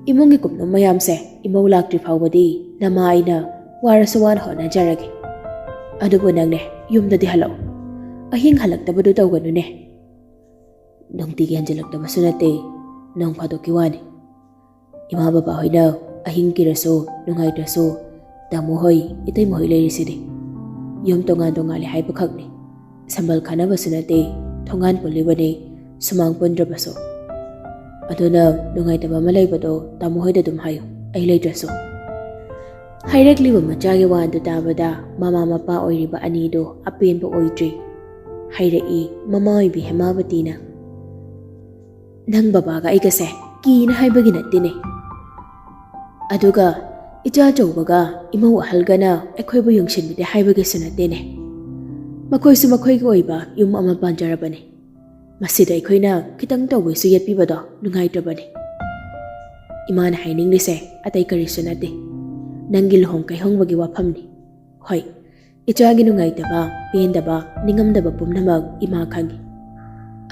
ꯏꯃꯨꯡꯒꯤ ꯀꯨꯞꯅꯣꯝ ꯃꯌꯥꯝꯁꯦ ꯏꯃꯧ ꯂꯥꯛꯇ꯭ꯔꯤ ꯐꯥꯎꯕꯗꯤ ꯅꯃꯥ ꯑꯩꯅ ꯋꯥꯔꯁꯨ ꯋꯥꯅ ꯍꯣꯠꯅꯖꯔꯒꯦ꯫ ꯑꯗꯨꯕꯨ ꯅꯪꯅꯦ, ꯌꯨꯝꯗꯗꯤ ꯍꯜꯂꯛꯑꯣ꯫ ꯑꯍꯤꯡ ꯍꯜꯂꯛꯇꯕꯗꯨ ꯇꯧꯒꯅꯨꯅꯦ꯫ ꯅꯨꯡꯇꯤꯒꯤ ꯍꯟꯖꯤꯜꯂꯛꯇꯕꯁꯨ ꯅꯠꯇꯦ, ꯅꯣꯡ ꯐꯥꯗꯣꯛꯀꯤ ꯋꯥꯅꯤ꯫ ꯏꯃꯥ ꯕꯕꯥ ꯍꯣꯏꯅ ꯑꯍꯤꯡ ꯀꯤꯔꯁꯨ ꯅꯨꯡꯉꯥꯏꯇ꯭ꯔꯁꯨ ꯇꯥꯃꯣ ꯍꯣꯏ, ꯏꯇꯩꯃ ꯍꯣꯏ ꯂꯩꯔꯤꯁꯤꯗꯤ꯫ ꯌꯨꯝ ꯇꯣꯉꯥꯟ ꯇꯣꯉꯥꯜꯂꯦ ꯍꯥꯏꯕꯈꯛꯅꯤ꯫ ꯁꯝꯕꯜ ꯈꯥꯅꯕꯁꯨ ꯅꯠꯇꯦ, ꯊꯣꯡꯒꯥꯟ ꯄꯨꯜꯂꯤꯕꯅꯤ, ꯁꯨꯃꯥꯡ ꯄꯨꯟꯗ꯭ꯔꯕꯁꯨ꯫ ꯑꯗꯨꯅ ꯅꯨꯡꯉꯥꯏꯇꯕ ꯑꯃ ꯂꯩꯕꯗꯣ ꯇꯥꯃꯣ ꯍꯣꯏꯗ ꯑꯗꯨꯝ ꯍꯥꯏꯌꯨ, ꯑꯩ ꯂꯩꯇ꯭ꯔꯁꯨ꯫" ꯍꯥꯏꯔꯛꯂꯤꯕ ꯃꯆꯥꯒꯤ ꯋꯥꯗꯨ ꯇꯥꯕꯗ ꯃꯃꯥ ꯃꯄꯥ ꯑꯣꯏꯔꯤꯕ ꯑꯅꯤꯗꯨ ꯑꯄꯦꯟꯕ ꯑꯣꯏꯗ꯭ꯔꯤ꯫ ꯍꯥꯏꯔꯛꯏ ꯃꯃꯥ ꯑꯣꯏꯕꯤ ꯍꯦꯃꯥꯕꯇꯤꯅ, "ꯅꯪ ꯕꯕꯥꯒ ꯑꯩꯒꯁꯦ ꯀꯤꯅ ꯍꯥꯏꯕꯒꯤ ꯅꯠꯇꯦꯅꯦ꯫ ꯑꯗꯨꯒ ꯏꯆꯥ ꯑꯆꯧꯕꯒ ꯏꯃꯧ ꯑꯍꯜꯒꯅ ꯑꯩꯈꯣꯏꯕꯨ ꯌꯦꯡꯁꯤꯟꯕꯤꯗꯦ ꯍꯥꯏꯕꯒꯤꯁꯨ ꯅꯠꯇꯦꯅꯦ꯫ ꯃꯈꯣꯏꯁꯨ ꯃꯈꯣꯏꯒꯤ ꯑꯣꯏꯕ ꯌꯨꯝ ꯑꯃ ꯄꯥꯟꯖꯔꯕꯅꯤ꯫ ꯃꯁꯤꯗ ꯑꯩꯈꯣꯏꯅ ꯈꯤꯇꯪ ꯇꯧꯕꯩꯁꯨ ꯌꯦꯠꯄꯤꯕꯗꯣ ꯅꯨꯡꯉꯥꯏꯇ꯭ꯔꯕꯅꯤ꯫ ꯏꯃꯥꯅ ꯍꯥꯏꯅꯤꯡꯂꯤꯁꯦ ꯑꯇꯩ ꯀꯔꯤꯁꯨ ꯅꯠꯇꯦ, ꯅꯪꯒꯤ ꯂꯨꯍꯣꯡ ꯀꯩꯍꯣꯡꯕꯒꯤ ꯋꯥꯐꯝꯅꯤ꯫ ꯍꯣꯏ, ꯏꯆꯥꯒꯤ ꯅꯨꯡꯉꯥꯏꯇꯕ, ꯄꯦꯟꯗꯕ, ꯅꯤꯡꯉꯝꯗꯕ ꯄꯨꯝꯅꯃꯛ ꯏꯃꯥ ꯈꯪꯏ꯫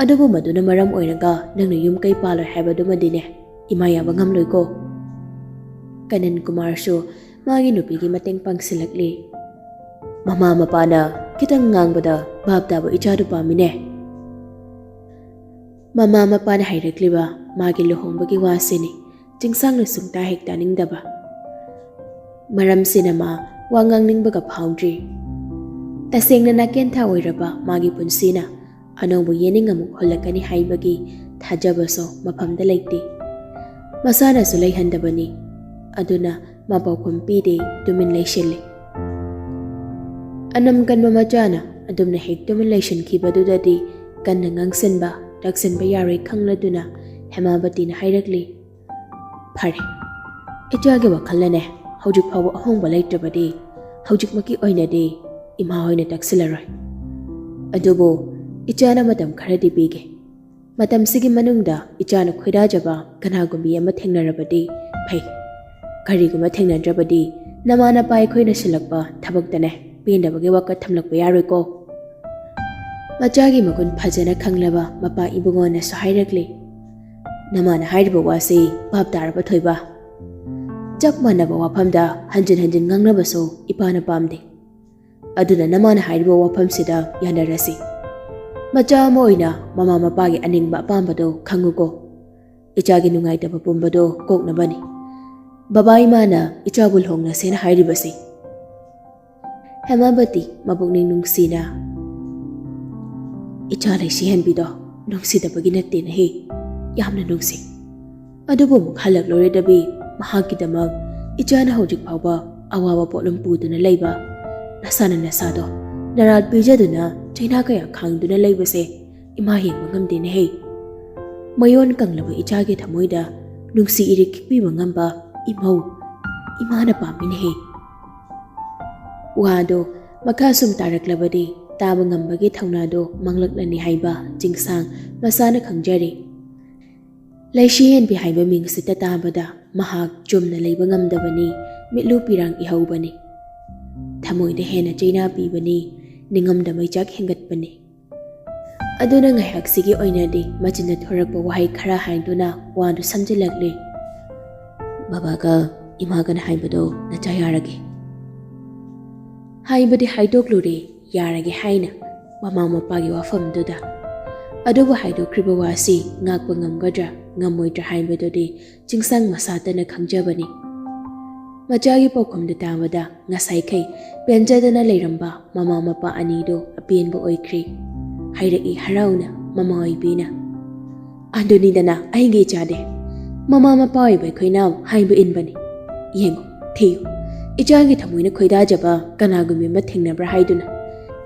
ꯑꯗꯨꯕꯨ ꯃꯗꯨꯅ ꯃꯔꯝ ꯑꯣꯏꯔꯒ ꯅꯪꯅ ꯌꯨꯝ ꯀꯩ ꯄꯥꯜꯂꯣꯏ ꯍꯥꯏꯕꯗꯨꯃꯗꯤꯅꯦ, ꯏꯃꯥ ꯌꯥꯕ ꯉꯝꯂꯣꯏꯀꯣ꯫" ꯀꯅꯟ ꯀꯨꯃꯥꯔꯁꯨ ꯃꯥꯒꯤ ꯅꯨꯄꯤꯒꯤ ꯃꯇꯦꯡ ꯄꯥꯡꯁꯤꯜꯂꯛꯂꯤ꯫ ꯃꯃꯥ ꯃꯄꯥꯅ ꯈꯤꯇꯪ ꯉꯥꯡꯕꯗ ꯚꯥꯞ ꯇꯥꯕ ꯏꯆꯥꯗꯨ ꯄꯥꯝꯃꯤꯅꯦ꯫ ꯃꯃꯥ ꯃꯄꯥꯅ ꯍꯥꯏꯔꯛꯂꯤꯕ ꯃꯥꯒꯤ ꯂꯨꯍꯣꯡꯕꯒꯤ ꯋꯥꯁꯤꯅꯤ ꯆꯤꯡꯁꯥꯡꯅ ꯁꯨꯡꯇꯥ ꯍꯦꯛ ꯇꯥꯅꯤꯡꯗꯕ꯫ ꯃꯔꯝꯁꯤꯅ ꯃꯥ ꯋꯥ ꯉꯥꯡꯅꯤꯡꯕꯒ ꯐꯥꯎꯗ꯭ꯔꯤ꯫ ꯇꯁꯦꯡꯅ ꯅꯥꯀꯦꯟꯊꯥ ꯑꯣꯏꯔꯕ ꯃꯥꯒꯤ ꯄꯨꯟꯁꯤꯅ ꯑꯅꯧꯕ ꯌꯦꯅꯤꯡ ꯑꯃꯨꯛ ꯍꯨꯜꯂꯛꯀꯅꯤ ꯍꯥꯏꯕꯒꯤ ꯊꯥꯖꯕꯁꯨ ꯃꯐꯝꯗ ꯂꯩꯇꯦ꯫ ꯃꯁꯥꯅꯁꯨ ꯂꯩꯍꯟꯗꯕꯅꯤ꯫ ꯑꯗꯨꯅ ꯃꯥ ꯄꯥꯎꯈꯨꯝ ꯄꯤꯗꯦ, ꯇꯨꯃꯤꯟ ꯂꯩꯁꯤꯜꯂꯤ꯫ ꯑꯅꯝ ꯀꯟꯕ ꯃꯆꯥꯅ ꯑꯗꯨꯝꯅ ꯍꯦꯛ ꯇꯨꯃꯤꯟ ꯂꯩꯁꯤꯟꯈꯤꯕꯗꯨꯗꯗꯤ ꯀꯟꯅ ꯉꯥꯡꯁꯤꯟꯕ, ꯇꯛꯁꯤꯟꯕ ꯌꯥꯔꯣꯏ ꯈꯪꯂꯗꯨꯅ ꯍꯦꯃꯥꯕꯇꯤꯅ ꯍꯥꯏꯔꯛꯂꯤ, "ꯐꯔꯦ, ꯏꯆꯥꯒꯤ ꯋꯥꯈꯜꯅꯅꯦ ꯍꯧꯖꯤꯛ ꯐꯥꯎꯕ ꯑꯍꯣꯡꯕ ꯂꯩꯇ꯭ꯔꯕꯗꯤ ꯍꯧꯖꯤꯛꯃꯛꯀꯤ ꯑꯣꯏꯅꯗꯤ ꯏꯃꯥ ꯍꯣꯏꯅ ꯇꯛꯁꯤꯜꯂꯔꯣꯏ꯫ ꯑꯗꯨꯕꯨ ꯏꯆꯥꯅ ꯃꯇꯝ ꯈꯔꯗꯤ ꯄꯤꯒꯦ꯫ ꯃꯇꯝꯁꯤꯒꯤ ꯃꯅꯨꯡꯗ ꯏꯆꯥꯅ ꯈꯣꯏꯗꯥꯖꯕ ꯀꯅꯥꯒꯨꯝꯕꯤ ꯑꯃ ꯊꯦꯡꯅꯔꯕꯗꯤ ꯐꯩ꯫ ꯀꯔꯤꯒꯨꯝꯕ ꯊꯦꯡꯅꯗ꯭ꯔꯕꯗꯤ ꯅꯃꯥ ꯅꯄꯥ ꯑꯩꯈꯣꯏꯅ ꯁꯤꯜꯂꯛꯄ ꯊꯕꯛꯇꯅꯦ ꯄꯦꯟꯗꯕꯒꯤ ꯋꯥꯀꯠ ꯊꯝꯂꯛꯄ ꯌꯥꯔꯣꯏꯀꯣ꯫" ꯃꯆꯥꯒꯤ ꯃꯒꯨꯟ ꯐꯖꯅ ꯈꯪꯂꯕ ꯃꯄꯥ ꯏꯕꯨꯡꯉꯣꯅꯁꯨ ꯍꯥꯏꯔꯛꯂꯤ, "ꯅꯃꯥꯅ ꯍꯥꯏꯔꯤꯕ ꯋꯥꯁꯤ ꯚꯥꯞ ꯇꯥꯔꯕ ꯊꯣꯏꯕ? ꯆꯞ ꯃꯥꯟꯅꯕ ꯋꯥꯐꯝꯗ ꯍꯟꯖꯤꯟ ꯍꯟꯖꯤꯟ ꯉꯥꯡꯅꯕꯁꯨ ꯏꯄꯥꯅ ꯄꯥꯝꯗꯦ꯫ ꯑꯗꯨꯅ ꯅꯃꯥꯅ ꯍꯥꯏꯔꯤꯕ ꯋꯥꯐꯝꯁꯤꯗ ꯌꯥꯅꯔꯁꯤ꯫ ꯃꯆꯥ ꯑꯃ ꯑꯣꯏꯅ ꯃꯃꯥ ꯃꯄꯥꯒꯤ ꯑꯅꯤꯡꯕ ꯑꯄꯥꯝꯕꯗꯣ ꯈꯪꯉꯨꯀꯣ꯫ ꯏꯆꯥꯒꯤ ꯅꯨꯡꯉꯥꯏꯇꯕ ꯄꯨꯝꯕꯗꯣ ꯀꯣꯛꯅꯕꯅꯤ ꯕꯕꯥ ꯏꯃꯥꯅ ꯏꯆꯥꯕꯨ ꯂꯨꯍꯣꯡꯅꯁꯦꯅ ꯍꯥꯏꯔꯤꯕꯁꯤ꯫" ꯍꯦꯃꯥꯕꯇꯤ ꯃꯄꯨꯛꯅꯤꯡ ꯅꯨꯡꯁꯤꯅ, "ꯏꯆꯥ ꯂꯩꯁꯤ ꯍꯦꯟꯕꯤꯗꯣ ꯅꯨꯡꯁꯤꯗꯕꯒꯤ ꯅꯠꯇꯦꯅꯦꯍꯦ, ꯌꯥꯝꯅ ꯅꯨꯡꯁꯤ꯫ ꯑꯗꯨꯕꯨ ꯑꯃꯨꯛ ꯍꯜꯂꯛꯂꯨꯔꯦꯗꯕꯤ, ꯃꯍꯥꯛꯀꯤꯗꯃꯛ ꯏꯆꯥꯅ ꯍꯧꯖꯤꯛ ꯐꯥꯎꯕ ꯑꯋꯥꯕ ꯄꯣꯠꯂꯨꯝ ꯄꯨꯗꯨꯅ ꯂꯩꯕ, ꯅꯁꯥꯅ ꯅꯁꯥꯗꯣ ꯅꯔꯥꯜ ꯄꯤꯖꯗꯨꯅ ꯆꯩꯅꯥ ꯀꯌꯥ ꯈꯥꯡꯗꯨꯅ ꯂꯩꯕꯁꯦ ꯏꯃꯥ ꯌꯦꯡꯕ ꯉꯝꯗꯦꯅꯦꯍꯦ꯫ ꯃꯌꯣꯟ ꯀꯪꯂꯕ ꯏꯆꯥꯒꯤ ꯊꯃꯣꯏꯗ ꯅꯨꯡꯁꯤ ꯏꯔꯤꯛ ꯈꯤꯛꯄꯤꯕ ꯉꯝꯕ ꯏꯃꯧ ꯏꯃꯥꯅ ꯄꯥꯝꯃꯤꯅꯦꯍꯦ꯫" ꯋꯥꯗꯣ ꯃꯈꯥ ꯁꯨꯝ ꯇꯥꯔꯛꯂꯕꯗꯤ ꯇꯥꯕ ꯉꯝꯕꯒꯤ ꯊꯧꯅꯥꯗꯣ ꯃꯥꯡꯂꯛꯂꯅꯤ ꯍꯥꯏꯕ ꯆꯤꯡꯁꯥꯡ ꯃꯁꯥꯅ ꯈꯪꯖꯔꯤ꯫ ꯂꯩꯁꯤ ꯍꯦꯟꯕꯤ ꯍꯥꯏꯕ ꯃꯤꯡꯁꯤꯇ ꯇꯥꯕꯗ ꯃꯍꯥꯛ ꯆꯨꯝꯅ ꯂꯩꯕ ꯉꯝꯗꯕꯅꯤ, ꯃꯤꯠꯂꯨ ꯄꯤꯔꯥꯡ ꯏꯍꯧꯕꯅꯤ꯫ ꯊꯃꯣꯏꯗ ꯍꯦꯟꯅ ꯆꯩꯅꯥ ꯄꯤꯕꯅꯤ, ꯅꯤꯡꯉꯝꯗ ꯃꯩꯆꯥꯛ ꯍꯦꯟꯒꯠꯄꯅꯤ꯫ ꯑꯗꯨꯅ ꯉꯥꯏꯍꯥꯛꯁꯤꯒꯤ ꯑꯣꯏꯅꯗꯤ ꯃꯆꯤꯟꯗ ꯊꯣꯔꯛꯄ ꯋꯥꯍꯩ ꯈꯔ ꯍꯥꯏꯗꯨꯅ ꯋꯥꯗꯨ ꯁꯝꯖꯤꯜꯂꯛꯂꯤ꯫ "ꯕꯕꯥꯒ ꯏꯃꯥꯒꯅ ꯍꯥꯏꯕꯗꯣ ꯅꯆꯥ ꯌꯥꯔꯒꯦ?" ꯍꯥꯏꯕꯗꯤ ꯍꯥꯏꯗꯣꯛꯂꯨꯔꯦ, ꯌꯥꯔꯒꯦ ꯍꯥꯏꯅ ꯃꯃꯥ ꯃꯄꯥꯒꯤ ꯋꯥꯐꯝꯗꯨꯗ꯫ ꯑꯗꯨꯕꯨ ꯍꯥꯏꯗꯣꯛꯈ꯭ꯔꯤꯕ ꯋꯥꯁꯤ ꯉꯥꯛꯄ ꯉꯝꯒꯗ꯭ꯔꯥ ꯉꯝꯃꯣꯏꯗ꯭ꯔꯥ ꯍꯥꯏꯕꯗꯨꯗꯤ ꯆꯤꯡꯁꯥꯡ ꯃꯁꯥꯇꯅ ꯈꯪꯖꯕꯅꯤ꯫ ꯃꯆꯥꯒꯤ ꯄꯥꯎꯈꯨꯝꯗꯨ ꯇꯥꯕꯗ ꯉꯁꯥꯏꯈꯩ ꯄꯦꯟꯖꯗꯅ ꯂꯩꯔꯝꯕ ꯃꯃꯥ ꯃꯄꯥ ꯑꯅꯤꯗꯨ ꯑꯄꯦꯟꯕ ꯑꯣꯏꯈ꯭ꯔꯦ꯫ ꯍꯥꯏꯔꯛꯏ ꯍꯔꯥꯎꯅ ꯃꯃꯥ ꯑꯣꯏꯕꯤꯅ, "ꯑꯗꯨꯅꯤꯗꯅ ꯑꯩꯒꯤ ꯏꯆꯥꯗꯤ꯫ ꯃꯃꯥ ꯃꯄꯥ ꯑꯣꯏꯕ ꯑꯩꯈꯣꯏꯅ ꯍꯥꯏꯕ ꯏꯟꯕꯅꯤ꯫ ꯌꯦꯡꯉꯨ, ꯊꯤꯌꯨ, ꯏꯆꯥꯒꯤ ꯊꯃꯣꯏꯅ ꯈꯣꯏꯗꯥꯖꯕ ꯀꯅꯥꯒꯨꯝꯕꯤ ꯑꯃ ꯊꯦꯡꯅꯕ꯭ꯔꯥ ꯍꯥꯏꯗꯨꯅ꯫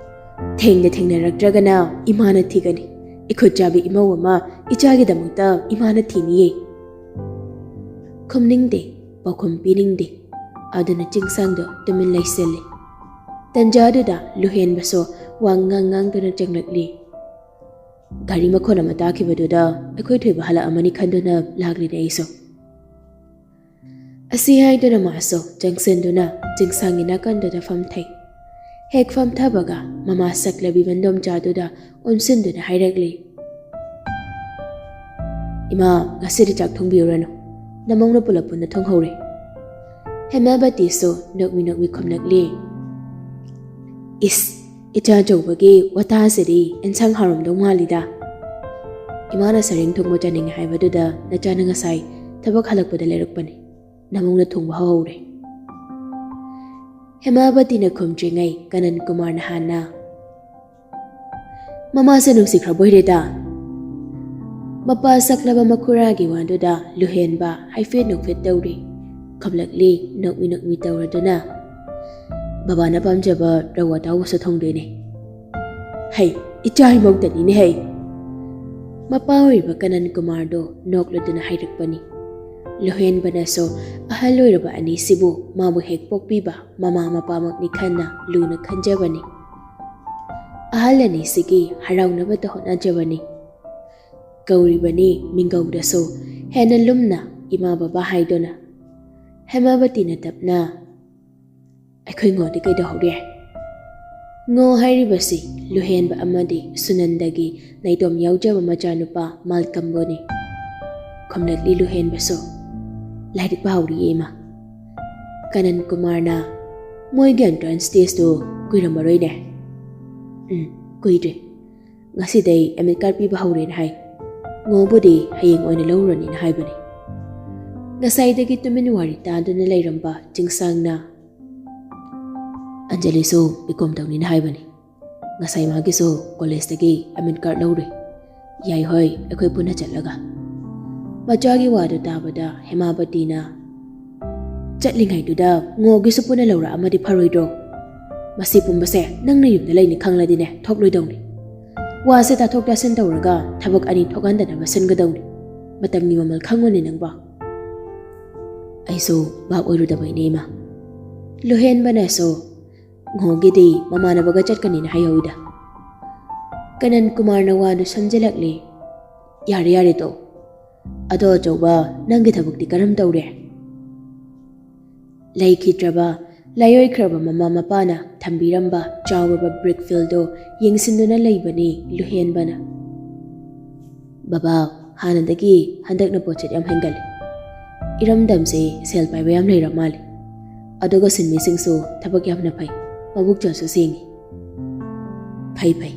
ꯊꯦꯡꯅ ꯊꯦꯡꯅꯔꯛꯇ꯭ꯔꯒꯅ ꯏꯃꯥꯅ ꯊꯤꯒꯅꯤ꯫ ꯏꯈꯨꯠ ꯆꯥꯕꯤ ꯏꯃꯧ ꯑꯃ ꯏꯆꯥꯒꯤꯗꯃꯛꯇ ꯏꯃꯥꯅ ꯊꯤꯅꯤꯌꯦ꯫ ꯈꯨꯝꯅꯤꯡꯗꯦ, ꯄꯥꯎꯈꯨꯝ ꯄꯤꯅꯤꯡꯗꯦ꯫ ꯑꯗꯨꯅ ꯆꯤꯡꯁꯥꯡꯗꯣ ꯇꯨꯃꯤꯟ ꯂꯩꯁꯤꯜꯂꯤ꯫ ꯇꯟꯖꯥꯗꯨꯗ ꯂꯨꯍꯦꯟꯕꯁꯨ ꯋꯥ ꯉꯥꯡ ꯉꯥꯡꯗꯨꯅ ꯆꯪꯂꯛꯂꯤ꯫ ꯒꯥꯔꯤ ꯃꯈꯣꯟ ꯑꯃ ꯇꯥꯈꯤꯕꯗꯨꯗ ꯑꯩꯈꯣꯏ ꯊꯣꯏꯕ ꯍꯜꯂꯛꯑꯃꯅꯤ ꯈꯟꯗꯨꯅ ꯂꯥꯛꯂꯤꯅꯦ ꯑꯩꯁꯨ꯫ ꯑꯁꯤ ꯍꯥꯏꯗꯨꯅ ꯃꯥꯁꯨ ꯆꯪꯁꯤꯟꯗꯨꯅ ꯆꯤꯡꯁꯥꯡꯒꯤ ꯅꯥꯀꯟꯗꯨꯗ ꯐꯝꯊꯩ꯫ ꯍꯦꯛ ꯐꯝꯊꯕꯒ ꯃꯃꯥ ꯁꯛꯂꯕꯤ ꯃꯟꯗꯣꯝꯆꯥꯗꯨꯗ ꯑꯣꯟꯁꯤꯟꯗꯨꯅ ꯍꯥꯏꯔꯛꯂꯤ, "ꯏꯃꯥ, ꯉꯁꯤꯗꯤ ꯆꯥꯛ ꯊꯣꯡꯕꯤꯔꯨꯔꯅꯨ, ꯅꯃꯧꯅ ꯄꯨꯂꯞ ꯄꯨꯟꯅ ꯊꯣꯡꯍꯧꯔꯦ꯫" ꯍꯦꯃꯥꯕꯇꯤꯁꯨ ꯅꯣꯛꯃꯤ ꯅꯣꯛꯃꯤ ꯈꯨꯝꯂꯛꯂꯤ꯫ "ꯏꯁ, ꯏꯆꯥ ꯑꯆꯧꯕꯒꯤ ꯋꯥꯇꯥꯁꯤꯗꯤ ꯑꯦꯟꯁꯥꯡ ꯍꯥꯎꯔꯝꯗꯧ ꯃꯥꯜꯂꯤꯗ꯫ ꯏꯃꯥꯅ ꯁꯔꯦꯡ ꯊꯣꯡꯕ ꯆꯥꯅꯤꯡꯉꯦ ꯍꯥꯏꯕꯗꯨꯗ ꯅꯆꯥꯅ ꯉꯁꯥꯏ ꯊꯕꯛ ꯍꯜꯂꯛꯄꯗ ꯂꯩꯔꯛꯄꯅꯤ꯫ ꯅꯃꯧꯅ ꯊꯣꯡꯕ ꯍꯧꯍꯧꯔꯦ꯫" ꯍꯦꯃꯥꯕꯇꯤꯅ ꯈꯨꯝꯗ꯭ꯔꯤꯉꯩ ꯀꯅꯟ ꯀꯨꯃꯥꯔꯅ ꯍꯥꯟꯅ, "ꯃꯃꯥꯁꯦ ꯅꯨꯡꯁꯤꯈ꯭ꯔꯕꯣꯏꯔꯦꯗ꯫" ꯃꯄꯥ ꯁꯛꯂꯕ ꯃꯈꯨꯔꯥꯒꯤ ꯋꯥꯗꯨꯗ ꯂꯨꯍꯦꯟꯕ ꯍꯥꯏꯐꯦꯠ ꯅꯣꯛꯐꯦꯠ ꯇꯧꯔꯤ꯫ ꯈꯨꯝꯂꯛꯂꯤ ꯅꯣꯛꯃꯤ ꯅꯣꯛꯃꯤ ꯇꯧꯔꯗꯨꯅ, "ꯕꯕꯥꯅ ꯄꯥꯝꯖꯕ ꯔꯧ ꯑꯇꯥꯎꯕꯁꯨ ꯊꯣꯡꯗꯣꯏꯅꯦ꯫" "ꯍꯩ, ꯏꯆꯥ ꯏꯃꯧꯇꯅꯤꯅꯦ ꯍꯩ꯫" ꯃꯄꯥ ꯑꯣꯏꯔꯤꯕ ꯀꯅꯟ ꯀꯨꯃꯥꯔꯗꯣ ꯅꯣꯛꯂꯗꯨꯅ ꯍꯥꯏꯔꯛꯄꯅꯤ꯫ ꯂꯨꯍꯦꯟꯕꯅꯁꯨ ꯑꯍꯜ ꯑꯣꯏꯔꯕ ꯑꯅꯤꯁꯤꯕꯨ ꯃꯥꯕꯨ ꯍꯦꯛ ꯄꯣꯛꯄꯤꯕ ꯃꯃꯥ ꯃꯄꯥꯃꯛꯅꯤ ꯈꯟꯅ ꯂꯨꯅ ꯈꯟꯖꯕꯅꯤ꯫ ꯑꯍꯜ ꯑꯅꯤꯁꯤꯒꯤ ꯍꯔꯥꯎꯅꯕꯇ ꯍꯣꯠꯅꯖꯕꯅꯤ꯫ ꯀꯧꯔꯤꯕꯅꯤ ꯃꯤꯡꯒꯧꯗꯁꯨ ꯍꯦꯟꯅ ꯂꯨꯝꯅ ꯏꯃꯥ ꯕꯕꯥ ꯍꯥꯏꯗꯨꯅ꯫ ꯍꯦꯃꯥꯕꯇꯤꯅ ꯇꯞꯅ, "ꯑꯩꯈꯣꯏ ꯉꯣꯗꯤ ꯀꯩꯗꯧꯍꯧꯔꯤ?" ꯉꯣ ꯍꯥꯏꯔꯤꯕꯁꯤ ꯂꯨꯍꯦꯟꯕ ꯑꯃꯗꯤ ꯁꯨꯅꯟꯗꯒꯤ ꯅꯥꯏꯇꯣꯝ ꯌꯥꯎꯖꯕ ꯃꯆꯥꯅꯨꯄꯥ ꯃꯥꯜꯀꯝꯕꯨꯅꯤ꯫ ꯈꯨꯝꯂꯛꯂꯤ ꯂꯨꯍꯦꯟꯕꯁꯨ, "ꯂꯥꯏꯔꯤꯛ ꯄꯥꯍꯧꯔꯤꯌꯦ ꯏꯃꯥ꯫" ꯀꯅꯟ ꯀꯨꯃꯥꯔꯅ, "ꯃꯣꯏꯒꯤ entrance test ꯇꯨ ꯀꯨꯏꯔꯝꯃꯔꯣꯏꯅꯦ?" "ꯎꯝ, ꯀꯨꯏꯗ꯭ꯔꯦ꯫ ꯉꯁꯤꯗꯩ admit card ꯄꯤꯕ ꯍꯧꯔꯦꯅ ꯍꯥꯏ꯫ ꯉꯣꯕꯨꯗꯤ ꯍꯌꯦꯡ ꯑꯣꯏꯅ ꯂꯧꯔꯨꯔꯅꯤꯅ ꯍꯥꯏꯕꯅꯤ꯫" ꯉꯁꯥꯏꯗꯒꯤ ꯇꯨꯃꯤꯟ ꯋꯥꯔꯤ ꯇꯥꯗꯨꯅ ꯂꯩꯔꯝꯕ ꯆꯤꯡꯁꯥꯡꯅ, "ꯑꯟꯖꯂꯤꯁꯨ B.Com ꯇꯧꯅꯤꯅ ꯍꯥꯏꯕꯅꯤ꯫ ꯉꯁꯥꯏ ꯃꯥꯒꯤꯁꯨ ꯀꯣꯂꯦꯖꯇꯒꯤ admit card ꯂꯧꯔꯨꯏ꯫ ꯌꯥꯏ ꯍꯣꯏ, ꯑꯩꯈꯣꯏ ꯄꯨꯟꯅ ꯆꯠꯂꯒ꯫" ꯃꯆꯥꯒꯤ ꯋꯥꯗꯨ ꯇꯥꯕꯗ ꯍꯦꯃꯥꯕꯇꯤꯅ, "ꯆꯠꯂꯤꯉꯩꯗꯨꯗ ꯉꯣꯒꯤꯁꯨ ꯄꯨꯟꯅ ꯂꯧꯔꯛꯑꯝꯃꯗꯤ ꯐꯔꯣꯏꯗ꯭ꯔꯣ? ꯃꯁꯤ ꯄꯨꯝꯕꯁꯦ ꯅꯪꯅ ꯌꯨꯝꯗ ꯂꯩꯅꯤ ꯈꯪꯂꯗꯤꯅꯦ ꯊꯣꯛꯂꯣꯏꯗꯧꯅꯤ꯫ ꯋꯥꯁꯦ ꯇꯥꯊꯣꯛ ꯇꯥꯁꯤꯟ ꯇꯧꯔꯒ ꯊꯕꯛ ꯑꯅꯤ ꯊꯣꯛꯍꯟꯗꯅꯕ ꯁꯤꯟꯒꯗꯧꯅꯤ꯫ ꯃꯇꯝꯒꯤ ꯃꯃꯜ ꯈꯪꯉꯨꯅꯦ ꯅꯪꯕꯣ꯫" ꯑꯩꯁꯨ ꯚꯥꯞ ꯑꯣꯏꯔꯨꯗꯕꯩꯅꯦ ꯏꯃꯥ꯫ ꯂꯨꯍꯦꯟꯕꯅꯁꯨ, "ꯉꯣꯒꯤꯗꯤ ꯃꯃꯥꯟꯅꯕꯒ ꯆꯠꯀꯅꯤꯅ ꯍꯥꯏꯍꯧꯏꯗ꯫" ꯀꯅꯟ ꯀꯨꯃꯥꯔꯅ ꯋꯥꯗꯨ ꯁꯝꯖꯤꯜꯂꯛꯂꯦ꯫ "ꯌꯥꯔꯦ ꯌꯥꯔꯦ ꯇꯣ꯫ ꯑꯗꯣ ꯑꯆꯧꯕ, ꯅꯪꯒꯤ ꯊꯕꯛꯇꯤ ꯀꯔꯝ ꯇꯧꯔꯦ?" ꯂꯩꯈꯤꯗ꯭ꯔꯕ, ꯂꯥꯏꯑꯣꯏꯈ꯭ꯔꯕ ꯃꯃꯥ ꯃꯄꯥꯅ ꯊꯝꯕꯤꯔꯝꯕ ꯆꯥꯎꯔꯕ ꯕ꯭ꯔꯤꯛ ꯐꯤꯜꯗꯣ ꯌꯦꯡꯁꯤꯟꯗꯨꯅ ꯂꯩꯕꯅꯤ ꯂꯨꯍꯦꯟꯕꯅ꯫ "ꯕꯕꯥ, ꯍꯥꯟꯅꯗꯒꯤ ꯍꯟꯗꯛꯅ ꯄꯣꯠꯆꯩ ꯌꯥꯝ ꯍꯦꯟꯒꯠꯂꯦ꯫ ꯏꯔꯝꯗꯝꯁꯦ ꯁꯦꯜ ꯄꯥꯏꯕ ꯌꯥꯝ ꯂꯩꯔ ꯃꯥꯜꯂꯦ꯫ ꯑꯗꯨꯒ ꯁꯤꯟꯃꯤꯁꯤꯡꯁꯨ ꯊꯕꯛ ꯌꯥꯝꯅ ꯐꯩ, ꯃꯕꯨꯛ ꯆꯥꯁꯨ ꯁꯦꯡꯉꯤ꯫" "ꯐꯩ ꯐꯩ꯫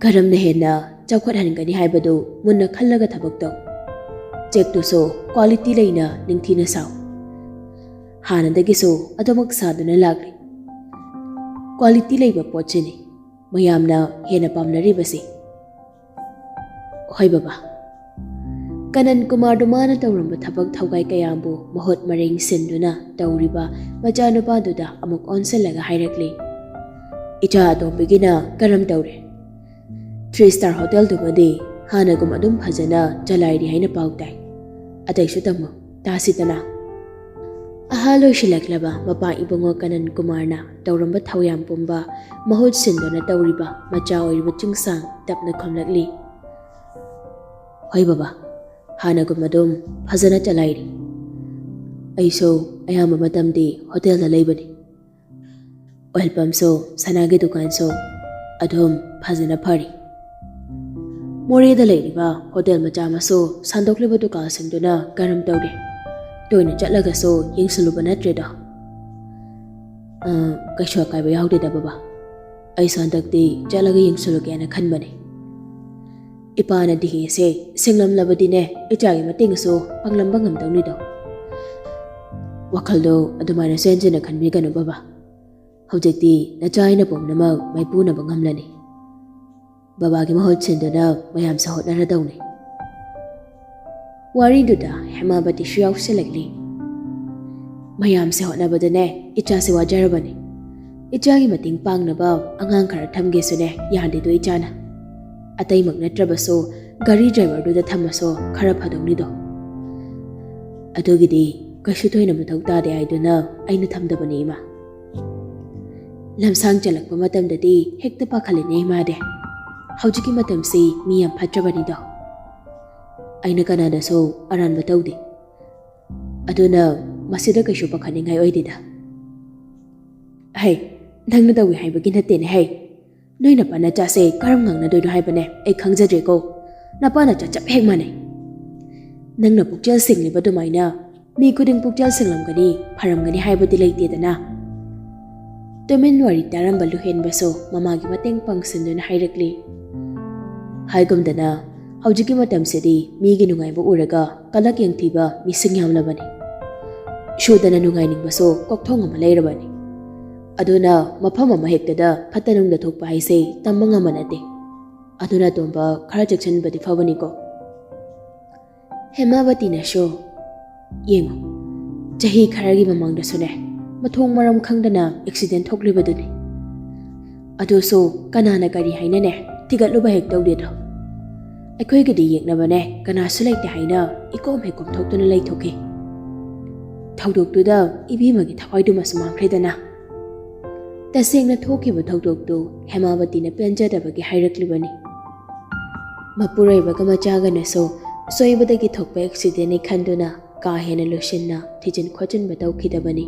ꯀꯔꯝꯅ ꯍꯦꯟꯅ ꯆꯥꯎꯈꯠꯍꯟꯒꯅꯤ ꯍꯥꯏꯕꯗꯨ ꯃꯨꯟꯅ ꯈꯜꯂꯒ ꯊꯕꯛ ꯇꯧ꯫ ꯆꯦꯛꯇꯨꯁꯨ ꯀ꯭ꯋꯥꯂꯤꯇꯤ ꯂꯩꯅ ꯅꯤꯡꯊꯤꯅ ꯁꯥꯎ꯫ ꯍꯥꯟꯅꯗꯒꯤꯁꯨ ꯑꯗꯨꯃꯛ ꯁꯥꯗꯨꯅ ꯂꯥꯛꯂꯤ꯫ ꯀ꯭ꯋꯥꯂꯤꯇꯤ ꯂꯩꯕ ꯄꯣꯠꯁꯤꯅꯤ ꯃꯌꯥꯝꯅ ꯍꯦꯟꯅ ꯄꯥꯝꯅꯔꯤꯕꯁꯤ꯫" "ꯍꯣꯏ ꯕꯕꯥ꯫" ꯀꯅꯟ ꯀꯨꯃꯥꯔꯗꯨ ꯃꯥꯅ ꯇꯧꯔꯝꯕ ꯊꯕꯛ ꯊꯧꯒꯥꯏ ꯀꯌꯥꯕꯨ ꯃꯍꯨꯠ ꯃꯔꯦꯡ ꯁꯤꯟꯗꯨꯅ ꯇꯧꯔꯤꯕ ꯃꯆꯥꯅꯨꯄꯥꯗꯨꯗ ꯑꯃꯨꯛ ꯑꯣꯟꯁꯤꯜꯂꯒ ꯍꯥꯏꯔꯛꯂꯤ, "ꯏꯆꯥ ꯑꯇꯣꯝꯕꯤꯒꯤꯅ ꯀꯔꯝ ꯇꯧꯔꯦ? ꯊ꯭ꯔꯤ ꯁ꯭ꯇꯥꯔ ꯍꯣꯇꯦꯜꯗꯨꯃꯗꯤ ꯍꯥꯟꯅꯒꯨꯝ ꯑꯗꯨꯝ ꯐꯖꯅ ꯆꯂꯥꯏꯔꯤ ꯍꯥꯏꯅ ꯄꯥꯎ ꯇꯥꯏ꯫ ꯑꯇꯩꯁꯨ ꯇꯝꯃꯨ, ꯇꯥꯁꯤꯗꯅ꯫" ꯑꯍꯜ ꯑꯣꯏꯁꯤꯜꯂꯛꯂꯕ ꯃꯄꯥ ꯏꯕꯨꯡꯉꯣ ꯀꯅꯟ ꯀꯨꯃꯥꯔꯅ ꯇꯧꯔꯝꯕ ꯊꯧꯌꯥꯝ ꯄꯨꯝꯕ ꯃꯍꯨꯠ ꯁꯤꯟꯗꯨꯅ ꯇꯧꯔꯤꯕ ꯃꯆꯥ ꯑꯣꯏꯔꯤꯕ ꯆꯤꯡꯁꯥꯡ ꯇꯞꯅ ꯈꯨꯝꯂꯛꯂꯤ, "ꯍꯣꯏ ꯕꯕꯥ, ꯍꯥꯟꯅꯒꯨꯝ ꯑꯗꯨꯝ ꯐꯖꯅ ꯆꯂꯥꯏꯔꯤ꯫ ꯑꯩꯁꯨ ꯑꯌꯥꯝꯕ ꯃꯇꯝꯗꯤ ꯍꯣꯇꯦꯜꯗ ꯂꯩꯕꯅꯤ꯫ ꯑꯣꯏꯜ ꯄꯝꯁꯨ, ꯁꯅꯥꯒꯤ ꯗꯨꯀꯥꯟꯁꯨ ꯑꯗꯨꯝ ꯐꯖꯅ ꯐꯔꯤ꯫ ꯃꯣꯔꯦꯗ ꯂꯩꯔꯤꯕ ꯍꯣꯇꯦꯜ ꯃꯆꯥ ꯃꯁꯨ ꯁꯟꯗꯣꯛꯂꯤꯕ ꯗꯨꯀꯥꯟꯁꯤꯡꯗꯨꯅ ꯀꯔꯝ ꯇꯧꯔꯤ? ꯇꯣꯏꯅ ꯆꯠꯂꯒꯁꯨ ꯌꯦꯡꯁꯤꯜꯂꯨꯕ ꯅꯠꯇ꯭ꯔꯦꯗꯣ?" "ꯑ, ꯀꯩꯁꯨ ꯑꯀꯥꯏꯕ ꯌꯥꯎꯗꯦꯗ ꯕꯕꯥ꯫ ꯑꯩꯁꯨ ꯍꯟꯗꯛꯇꯤ ꯆꯠꯂꯒ ꯌꯦꯡꯁꯤꯜꯂꯨꯒꯦꯅ ꯈꯟꯕꯅꯦ꯫ ꯏꯄꯥꯅ ꯗꯤꯍꯦꯁꯦ ꯁꯤꯡꯂꯝꯂꯕꯗꯤꯅꯦ, ꯏꯆꯥꯒꯤ ꯃꯇꯦꯡꯁꯨ ꯄꯥꯡꯂꯝꯕ ꯉꯝꯗꯧꯅꯤꯗꯣ꯫ ꯋꯥꯈꯜꯗꯣ ꯑꯗꯨꯃꯥꯏꯅꯁꯨ ꯍꯦꯟꯖꯤꯟꯅ ꯈꯟꯕꯤꯒꯅꯨ ꯕꯕꯥ꯫ ꯍꯧꯖꯤꯛꯇꯤ ꯅꯆꯥ ꯑꯩꯅ ꯄꯨꯝꯅꯃꯛ ꯃꯥꯏꯄꯨꯅꯕ ꯉꯝꯂꯅꯤ꯫ ꯕꯕꯥꯒꯤ ꯃꯍꯨꯠ ꯁꯤꯟꯗꯨꯅ ꯃꯌꯥꯝꯁꯦ ꯍꯣꯠꯅꯔꯗꯧꯅꯤ꯫" ꯋꯥꯔꯤꯗꯨꯗ ꯍꯦꯃꯥꯕꯇꯤꯁꯨ ꯌꯥꯎꯁꯜꯂꯛꯂꯤ꯫ "ꯃꯌꯥꯝꯁꯦ ꯍꯣꯠꯅꯕꯗꯅꯦ ꯏꯆꯥꯁꯦ ꯋꯥꯖꯔꯕꯅꯤ꯫ ꯏꯆꯥꯒꯤ ꯃꯇꯦꯡ ꯄꯥꯡꯅꯕ ꯑꯉꯥꯡ ꯈꯔ ꯊꯝꯒꯦꯁꯨꯅꯦ ꯌꯥꯗꯦꯗꯣ ꯏꯆꯥꯅ꯫ ꯑꯇꯩꯃꯛ ꯅꯠꯇ꯭ꯔꯕꯁꯨ ꯒꯥꯔꯤ ꯗ꯭ꯔꯥꯏꯚꯔꯗꯨꯗ ꯊꯝꯃꯁꯨ ꯈꯔ ꯐꯗꯧꯅꯤꯗꯣ꯫ ꯑꯗꯨꯒꯤꯗꯤ ꯀꯩꯁꯨ ꯊꯣꯏꯅ ꯃꯊꯧ ꯇꯥꯗꯦ ꯍꯥꯏꯗꯨꯅ ꯑꯩꯅ ꯊꯝꯗꯕꯅꯤ ꯏꯃꯥ꯫ ꯂꯝꯁꯥꯡ ꯆꯠꯂꯛꯄ ꯃꯇꯝꯗꯗꯤ ꯍꯦꯛꯇ ꯄꯥꯈꯠꯂꯤꯅꯦ ꯏꯃꯥꯗꯤ꯫ ꯍꯧꯖꯤꯛꯀꯤ ꯃꯇꯝꯁꯤ ꯃꯤ ꯌꯥꯝ ꯐꯠꯇ꯭ꯔꯕꯅꯤꯗꯣ꯫ ꯑꯩꯅ ꯀꯅꯥꯗꯁꯨ ꯑꯔꯥꯟꯕ ꯇꯧꯗꯦ꯫ ꯑꯗꯨꯅ ꯃꯁꯤꯗ ꯀꯩꯁꯨ ꯄꯥꯈꯠꯅꯤꯡꯉꯥꯏ ꯑꯣꯏꯗꯦꯗ꯫ ꯍꯩ, ꯅꯪꯅ ꯇꯧꯏ ꯍꯥꯏꯕꯒꯤ ꯅꯠꯇꯦꯅꯦ ꯍꯩ꯫ ꯅꯣꯏ ꯅꯄꯥ ꯅꯆꯥꯁꯦ ꯀꯔꯝ ꯉꯥꯡꯅꯗꯣꯏꯅꯣ ꯍꯥꯏꯕꯅꯦ ꯑꯩ ꯈꯪꯖꯗ꯭ꯔꯦꯀꯣ꯫ ꯅꯄꯥ ꯅꯆꯥ ꯆꯞ ꯍꯦꯛ ꯃꯥꯟꯅꯩ꯫ ꯅꯪꯅ ꯄꯨꯛꯆꯦꯜ ꯁꯦꯡꯂꯤꯕ ꯑꯗꯨꯃꯥꯏꯅ ꯃꯤ ꯈꯨꯗꯤꯡ ꯄꯨꯛꯆꯦꯜ ꯁꯦꯡꯂꯝꯒꯅꯤ, ꯐꯔꯝꯒꯅꯤ ꯍꯥꯏꯕꯗꯤ ꯂꯩꯇꯦꯗꯅ꯫ ꯇꯨꯃꯤꯟ ꯋꯥꯔꯤ ꯇꯥꯔꯝꯕ ꯂꯨꯍꯦꯟꯕꯁꯨ ꯃꯃꯥꯒꯤ ꯃꯇꯦꯡ ꯄꯥꯡꯁꯤꯟꯗꯨꯅ ꯍꯥꯏꯔꯛꯂꯤ꯫ ꯍꯥꯏꯒꯨꯝꯗꯅ, ꯍꯧꯖꯤꯛꯀꯤ ꯃꯇꯝꯁꯤꯗꯤ ꯃꯤꯒꯤ ꯅꯨꯡꯉꯥꯏꯕ ꯎꯔꯒ ꯀꯂꯛ ꯌꯦꯡꯊꯤꯕ ꯃꯤꯁꯤꯡ ꯌꯥꯝꯂꯕꯅꯤ꯫ ꯁꯨꯗꯅ ꯅꯨꯡꯉꯥꯏꯅꯤꯡꯕꯁꯨ ꯀꯣꯛꯊꯣꯡ ꯑꯃ ꯂꯩꯔꯕꯅꯤ꯫ ꯑꯗꯨꯅ ꯃꯐꯝ ꯑꯃ ꯍꯦꯛꯇꯗ ꯐꯠꯇ ꯅꯨꯡꯗ ꯊꯣꯛꯄ ꯍꯥꯏꯁꯦ ꯇꯝꯕ ꯉꯝꯕ ꯅꯠꯇꯦ꯫ ꯑꯗꯨꯅ ꯇꯣꯝꯕ, ꯈꯔ ꯆꯦꯛꯁꯤꯟꯕꯗꯤ ꯐꯕꯅꯤꯀꯣ꯫ ꯍꯦꯃꯥꯕꯇꯤꯅꯁꯨ, "ꯌꯦꯡꯉꯨ, ꯆꯍꯤ ꯈꯔꯒꯤ ꯃꯃꯥꯡꯗꯁꯨꯅꯦ, ꯃꯊꯣꯡ ꯃꯔꯝ ꯈꯪꯗꯅ ꯑꯦꯛꯁꯤꯗꯦꯟ ꯊꯣꯛꯂꯤꯕꯗꯨꯅꯤ꯫ ꯑꯗꯨꯁꯨ ꯀꯅꯥꯅ ꯀꯔꯤ ꯍꯥꯏꯅꯅꯦ, ꯊꯤꯒꯠꯂꯨꯕ ꯍꯦꯛ ꯇꯧꯗꯦꯗꯣ꯫ ꯑꯩꯈꯣꯏꯒꯤꯗꯤ ꯌꯦꯛꯅꯕꯅꯦ ꯀꯅꯥꯁꯨ ꯂꯩꯇꯦ ꯍꯥꯏꯅ ꯏꯀꯣꯝ ꯍꯦꯛ ꯀꯣꯝꯊꯣꯛꯇꯨꯅ ꯂꯩꯊꯣꯛꯈꯤ꯫ ꯊꯧꯗꯣꯛꯇꯨꯗ ꯏꯕꯦꯝꯃꯒꯤ ꯊꯋꯥꯏꯗꯨꯃꯁꯨ ꯃꯥꯡꯈ꯭ꯔꯦꯗꯅ꯫" ꯇꯁꯦꯡꯅ ꯊꯣꯛꯈꯤꯕ ꯊꯧꯗꯣꯛꯇꯨ ꯍꯦꯃꯥꯕꯇꯤꯅ ꯄꯦꯟꯖꯗꯕꯒꯤ ꯍꯥꯏꯔꯛꯂꯤꯕꯅꯤ꯫ ꯃꯄꯨꯔꯣꯏꯕꯒ ꯃꯆꯥꯒꯅꯁꯨ ꯑꯁꯣꯏꯕꯗꯒꯤ ꯊꯣꯛꯄ ꯑꯦꯛꯁꯤꯗꯦꯟꯅꯤ ꯈꯟꯗꯨꯅ ꯀꯥ ꯍꯦꯟꯅ ꯂꯨꯁꯤꯟꯅ ꯊꯤꯖꯤꯟ ꯈꯣꯠꯆꯤꯟꯕ ꯇꯧꯈꯤꯗꯕꯅꯤ꯫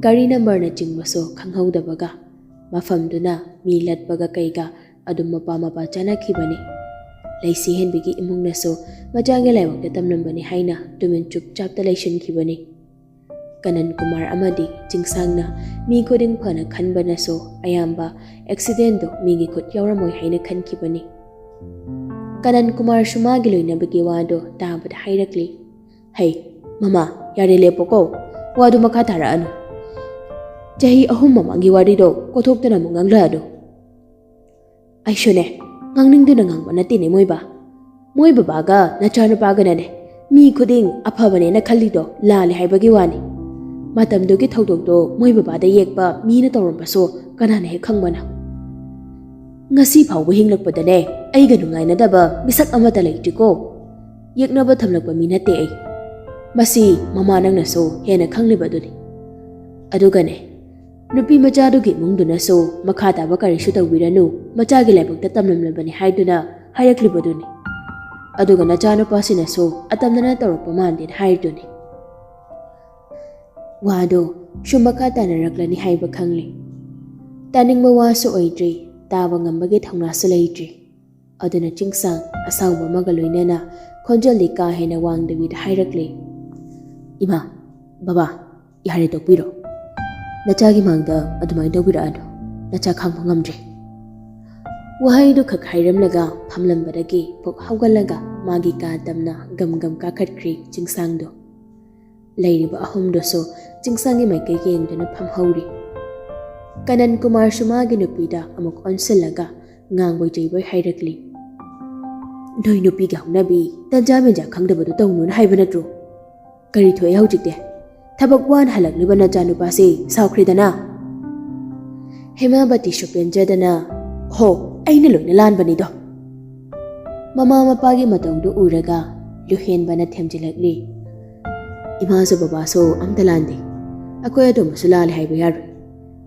ꯒꯥꯔꯤ ꯅꯝꯕꯔꯅꯆꯤꯡꯕꯁꯨ ꯈꯪꯍꯧꯗꯕꯒ ꯃꯐꯝꯗꯨꯅ ꯃꯤ ꯂꯠꯄꯒ ꯀꯩꯒ ꯑꯗꯨꯝ ꯃꯄꯥ ꯃꯄꯥ ꯆꯥꯅꯈꯤꯕꯅꯤ꯫ ꯂꯩꯁꯤ ꯍꯦꯟꯕꯤꯒꯤ ꯏꯃꯨꯡꯅꯁꯨ ꯃꯆꯥꯒꯤ ꯂꯥꯏꯕꯛꯇ ꯇꯝꯂꯝꯕꯅꯤ ꯍꯥꯏꯅ ꯇꯨꯃꯤꯟ ꯆꯨꯞꯆꯥꯞꯇ ꯂꯩꯁꯤꯟꯈꯤꯕꯅꯤ꯫ ꯀꯅꯟ ꯀꯨꯃꯥꯔ ꯑꯃꯗꯤ ꯆꯤꯡꯁꯥꯡꯅ ꯃꯤ ꯈꯨꯗꯤꯡ ꯐꯅ ꯈꯟꯕꯅꯁꯨ ꯑꯌꯥꯝꯕ ꯑꯦꯛꯁꯤꯗꯦꯟꯗꯣ ꯃꯤꯒꯤ ꯈꯨꯠ ꯌꯥꯎꯔꯝꯃꯣꯏ ꯍꯥꯏꯅ ꯈꯟꯈꯤꯕꯅꯤ꯫ ꯀꯅꯟ ꯀꯨꯃꯥꯔꯁꯨ ꯃꯥꯒꯤ ꯂꯣꯏꯅꯕꯒꯤ ꯋꯥꯗꯣ ꯇꯥꯕꯗ ꯍꯥꯏꯔꯛꯂꯤ, "ꯍꯩ, ꯃꯃꯥ, ꯌꯥꯔꯦ, ꯂꯦꯞꯄꯣꯀꯣ꯫ ꯋꯥꯗꯨ ꯃꯈꯥ ꯇꯥꯔꯛꯑꯅꯨ꯫ ꯆꯍꯤ ꯑꯍꯨꯝ ꯃꯃꯥꯡꯒꯤ ꯋꯥꯔꯤꯗꯣ ꯀꯣꯊꯣꯛꯇꯅ ꯑꯃꯨꯛ ꯉꯥꯡꯂꯛꯑꯅꯨ꯫" "ꯑꯩꯁꯨꯅꯦ, ꯉꯥꯡꯅꯤꯡꯗꯨꯅ ꯉꯥꯡꯕ ꯅꯠꯇꯦꯅꯦ ꯃꯣꯏꯕꯥ꯫ ꯃꯣꯏ ꯕꯕꯥꯒ ꯅꯆꯥꯅꯨꯄꯥꯒꯅꯅꯦ ꯃꯤ ꯈꯨꯗꯤꯡ ꯑꯐꯕꯅꯦꯅ ꯈꯜꯂꯤꯗꯣ ꯂꯥꯜꯂꯦ ꯍꯥꯏꯕꯒꯤ ꯋꯥꯅꯤ꯫ ꯃꯇꯝꯗꯨꯒꯤ ꯊꯧꯗꯣꯛꯇꯣ ꯃꯣꯏ ꯕꯕꯥꯗ ꯌꯦꯛꯄ ꯃꯤꯅ ꯇꯧꯔꯝꯕꯁꯨ ꯀꯅꯥꯅ ꯍꯦꯛ ꯈꯪꯕꯅꯣ? ꯉꯁꯤ ꯐꯥꯎꯕ ꯍꯤꯡꯂꯛꯄꯗꯅꯦ ꯑꯩꯒ ꯅꯨꯡꯉꯥꯏꯅꯗꯕ ꯃꯤꯁꯛ ꯑꯃꯠꯇ ꯂꯩꯇ꯭ꯔꯤꯀꯣ꯫ ꯌꯦꯛꯅꯕ ꯊꯝꯂꯛꯄ ꯃꯤ ꯅꯠꯇꯦ ꯑꯩ꯫ ꯃꯁꯤ ꯃꯃꯥ ꯅꯪꯅꯁꯨ ꯍꯦꯟꯅ ꯈꯪꯂꯤꯕꯗꯨꯅꯤ꯫ ꯑꯗꯨꯒꯅꯦ, ꯅꯨꯄꯤ ꯃꯆꯥꯗꯨꯒꯤ ꯏꯃꯨꯡꯗꯨꯅꯁꯨ ꯃꯈꯥ ꯇꯥꯕ ꯀꯔꯤꯁꯨ ꯇꯧꯕꯤꯔꯅꯨ, ꯃꯆꯥꯒꯤ ꯂꯥꯏꯕꯛꯇ ꯇꯝꯂꯝꯂꯕꯅꯤ ꯍꯥꯏꯗꯨꯅ ꯍꯥꯏꯔꯛꯂꯤꯕꯗꯨꯅꯤ꯫ ꯑꯗꯨꯒ ꯅꯆꯥꯅꯨꯄꯥꯁꯤꯅꯁꯨ ꯑꯇꯝꯅꯅ ꯇꯧꯔꯛꯄ ꯃꯥꯟꯗꯦꯅ ꯍꯥꯏꯔꯤꯗꯨꯅꯤ꯫ ꯋꯥꯗꯣ ꯁꯨꯝ ꯃꯈꯥ ꯇꯥꯅꯔꯛꯂꯅꯤ ꯍꯥꯏꯕ ꯈꯪꯂꯦ꯫ ꯇꯥꯅꯤꯡꯕ ꯋꯥꯁꯨ ꯑꯣꯏꯗ꯭ꯔꯤ, ꯇꯥꯕ ꯉꯝꯕꯒꯤ ꯊꯧꯅꯥꯁꯨ ꯂꯩꯇ꯭ꯔꯤ꯫ ꯑꯗꯨꯅ ꯆꯤꯡꯁꯥꯡ ꯑꯁꯥꯎꯕ ꯑꯃꯒ ꯂꯣꯏꯅꯅ ꯈꯣꯟꯖꯦꯜꯗꯤ ꯀꯥ ꯍꯦꯟꯅ ꯋꯥꯡꯗꯕꯤꯗ ꯍꯥꯏꯔꯛꯂꯦ, "ꯏꯃꯥ, ꯕꯕꯥ, ꯌꯥꯔꯦ, ꯇꯣꯛꯄꯤꯔꯣ꯫ ꯅꯆꯥꯒꯤ ꯃꯥꯡꯗ ꯑꯗꯨꯃꯥꯏꯅ ꯇꯧꯕꯤꯔꯛꯑꯅꯨ꯫ ꯅꯆꯥ ꯈꯥꯡꯕ ꯉꯝꯗ꯭ꯔꯦ꯫" ꯋꯥꯍꯩꯗꯨ ꯈꯛ ꯍꯥꯏꯔꯝꯂꯒ ꯐꯝꯂꯝꯕꯗꯒꯤ ꯄꯨꯛ ꯍꯧꯒꯠꯂꯒ ꯃꯥꯒꯤ ꯀꯥ ꯇꯝꯅ ꯒꯝ ꯒꯝ ꯀꯥꯈꯠꯈ꯭ꯔꯦ ꯆꯤꯡꯁꯥꯡꯗꯣ꯫ ꯂꯩꯔꯤꯕ ꯑꯍꯨꯝꯗꯨꯁꯨ ꯆꯤꯡꯁꯥꯡꯒꯤ ꯃꯥꯏꯀꯩ ꯌꯦꯡꯗꯨꯅ ꯐꯝꯍꯧꯔꯤ꯫ ꯀꯅꯟ ꯀꯨꯃꯥꯔꯁꯨ ꯃꯥꯒꯤ ꯅꯨꯄꯤꯗ ꯑꯃꯨꯛ ꯑꯣꯟꯁꯤꯜꯂꯒ ꯉꯥꯡꯕꯣꯏ ꯆꯩꯕꯣꯏ ꯍꯥꯏꯔꯛꯂꯤ, "ꯅꯣꯏ ꯅꯨꯄꯤꯒꯤ ꯍꯧꯅꯕꯤ ꯇꯟꯖꯥ ꯃꯦꯟꯖꯥ ꯈꯪꯗꯕꯗꯨ ꯇꯧꯅꯨꯅ ꯍꯥꯏꯕ ꯅꯠꯇ꯭ꯔꯣ? ꯀꯔꯤ ꯊꯣꯛꯑꯦ ꯍꯧꯖꯤꯛꯇꯤ? ꯊꯕꯛ ꯋꯥꯅ ꯍꯜꯂꯛꯂꯤꯕ ꯅꯆꯥꯅꯨꯄꯥꯁꯦ ꯁꯥꯎꯈ꯭ꯔꯦꯗꯅ?" ꯍꯦꯃꯥꯕꯇꯤꯁꯨ ꯄꯦꯟꯖꯗꯅ, "ꯍꯣ, ꯑꯩꯅ ꯂꯣꯏꯅ ꯂꯥꯟꯕꯅꯤꯗꯣ꯫" ꯃꯃꯥ ꯃꯄꯥꯒꯤ ꯃꯇꯧꯗꯨ ꯎꯔꯒ ꯂꯨꯍꯦꯟꯕꯅ ꯊꯦꯝꯖꯤꯜꯂꯛꯂꯤ, "ꯏꯃꯥꯁꯨ ꯕꯕꯥꯁꯨ ꯑꯝꯇ ꯂꯥꯟꯗꯦ꯫ ꯑꯩꯈꯣꯏ ꯑꯇꯣꯝꯕꯁꯨ ꯂꯥꯜꯂꯦ ꯍꯥꯏꯕ ꯌꯥꯔꯣꯏ꯫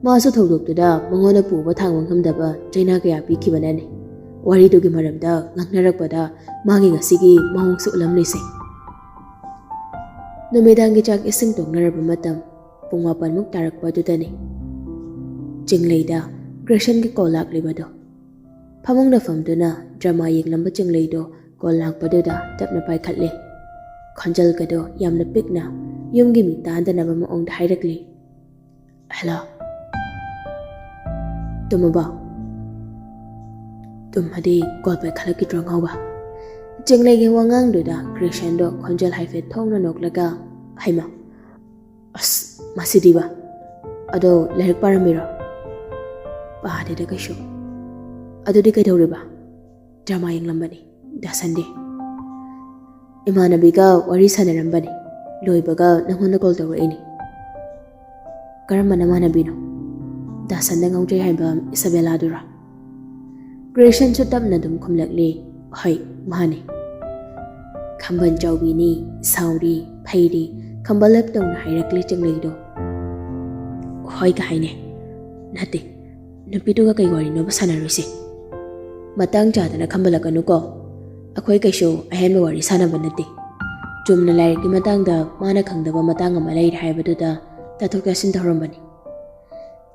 ꯃꯥꯁꯨ ꯊꯧꯗꯣꯛꯇꯨꯗ ꯃꯉꯣꯟꯗ ꯄꯨꯕ ꯊꯥꯡꯕ ꯉꯝꯗꯕ ꯆꯩꯅꯥ ꯀꯌꯥ ꯄꯤꯈꯤꯕꯅꯅꯤ꯫ ꯋꯥꯔꯤꯗꯨꯒꯤ ꯃꯔꯝꯗ ꯉꯥꯡꯅꯔꯛꯄꯗ ꯃꯥꯒꯤ ꯉꯁꯤꯒꯤ ꯃꯑꯣꯡꯁꯨ ꯎꯠꯂꯝꯂꯤꯁꯦ꯫" ꯅꯨꯃꯤꯗꯥꯡꯒꯤ ꯆꯥꯛ ꯏꯁꯤꯡ ꯇꯣꯛꯅꯔꯕ ꯃꯇꯝ ꯄꯨꯡ ꯃꯥꯄꯟꯃꯨꯛ ꯇꯥꯔꯛꯄ ꯑꯗꯨꯗꯅꯤ ꯆꯤꯡꯂꯩꯗ ꯒ꯭ꯔꯦꯁꯟꯒꯤ ꯀꯣꯜ ꯂꯥꯛꯂꯤꯕꯗꯣ꯫ ꯐꯃꯨꯡꯗ ꯐꯝꯗꯨꯅ ꯗ꯭ꯔꯃꯥ ꯌꯦꯡꯂꯝꯕ ꯆꯤꯡꯂꯩꯗꯣ ꯀꯣꯜ ꯂꯥꯛꯄꯗꯨꯗ ꯇꯞꯅ ꯄꯥꯏꯈꯠꯂꯦ꯫ ꯈꯣꯟꯖꯦꯜꯒꯗꯣ ꯌꯥꯝꯅ ꯄꯤꯛꯅ, ꯌꯨꯝꯒꯤ ꯃꯤ ꯇꯥꯗꯅꯕ ꯃꯑꯣꯡꯗ ꯍꯥꯏꯔꯛꯂꯤ, "ꯍꯜꯂꯣ꯫" "ꯇꯨꯝꯃꯕꯣ?" "ꯇꯨꯝꯃꯗꯤ ꯀꯣꯜ ꯄꯥꯏꯈꯠꯂꯛꯈꯤꯗ꯭ꯔꯣ, ꯉꯥꯎꯕ?" ꯆꯤꯡꯂꯩꯒꯤ ꯋꯥꯉꯥꯡꯗꯨꯗ ꯒ꯭ꯔꯦꯁꯟꯗꯣ ꯈꯣꯟꯖꯦꯜ ꯍꯥꯏꯐꯦꯠ ꯊꯣꯡꯅ ꯅꯣꯛꯂꯒ, "ꯍꯩꯃꯥ, ꯑꯁ, ꯃꯁꯤꯗꯤꯕ꯫ ꯑꯗꯣ ꯂꯥꯏꯔꯤꯛ ꯄꯥꯔꯝꯃꯤꯔꯣ?" "ꯄꯥꯗꯦꯗ ꯀꯩꯁꯨ꯫" "ꯑꯗꯨꯗꯤ ꯀꯩꯗꯧꯔꯤꯕ?" "ꯗ꯭ꯔꯃꯥ ꯌꯦꯡꯂꯝꯕꯅꯤ꯫" ꯗꯥꯁꯟꯗꯤ? ꯏꯃꯥꯟꯅꯕꯤꯒ ꯋꯥꯔꯤ ꯁꯥꯟꯅꯔꯝꯕꯅꯤ꯫ ꯂꯣꯏꯕꯒ ꯅꯪꯉꯣꯟꯗ ꯀꯣꯜ ꯇꯧꯔꯛꯏꯅꯤ꯫ ꯀꯔꯝꯕ ꯅꯃꯥꯟꯅꯕꯤꯅꯣ? ꯗꯥꯁꯟꯗ ꯉꯥꯎꯖꯩ ꯍꯥꯏꯕ ꯏꯁꯥꯕꯦꯂꯥꯗꯨꯔꯥ? ꯒ꯭ꯔꯦꯁꯟꯁꯨ ꯇꯞꯅ ꯑꯗꯨꯝ ꯈꯨꯝꯂꯛꯂꯤ, "ꯍꯣꯏ, ꯃꯥꯅꯤ꯫ ꯈꯝꯕꯜ ꯆꯥꯎꯕꯤꯅꯤ, ꯁꯥꯎꯔꯤ, ꯐꯩꯔꯤ, ꯈꯝꯕꯜ ꯑꯞ ꯇꯧꯅ ꯍꯥꯏꯔꯛꯂꯤ ꯆꯤꯡꯂꯩꯗꯣ꯫ ꯍꯣꯏ ꯀ ꯍꯥꯏꯅꯦ꯫ ꯅꯠꯇꯦ, ꯅꯨꯄꯤꯗꯨꯒ ꯀꯩ ꯋꯥꯔꯤꯅꯣꯕ ꯁꯥꯟꯅꯔꯨꯏꯁꯦ? ꯃꯇꯥꯡ ꯆꯥꯗꯅ ꯈꯝꯕꯜꯂꯛꯀꯅꯨꯀꯣ꯫ ꯑꯩꯈꯣꯏ ꯀꯩꯁꯨ ꯑꯍꯦꯟꯕ ꯋꯥꯔꯤ ꯁꯥꯟꯅꯕ ꯅꯠꯇꯦ꯫ ꯆꯨꯝꯅ ꯂꯥꯏꯔꯤꯛꯀꯤ ꯃꯇꯥꯡꯗ ꯃꯥꯅ ꯈꯪꯗꯕ ꯃꯇꯥꯡ ꯑꯃ ꯂꯩꯔꯦ ꯍꯥꯏꯕꯗꯨꯗ ꯇꯥꯊꯣꯛ ꯇꯥꯁꯤꯟ ꯇꯧꯔꯝꯕꯅꯤ꯫"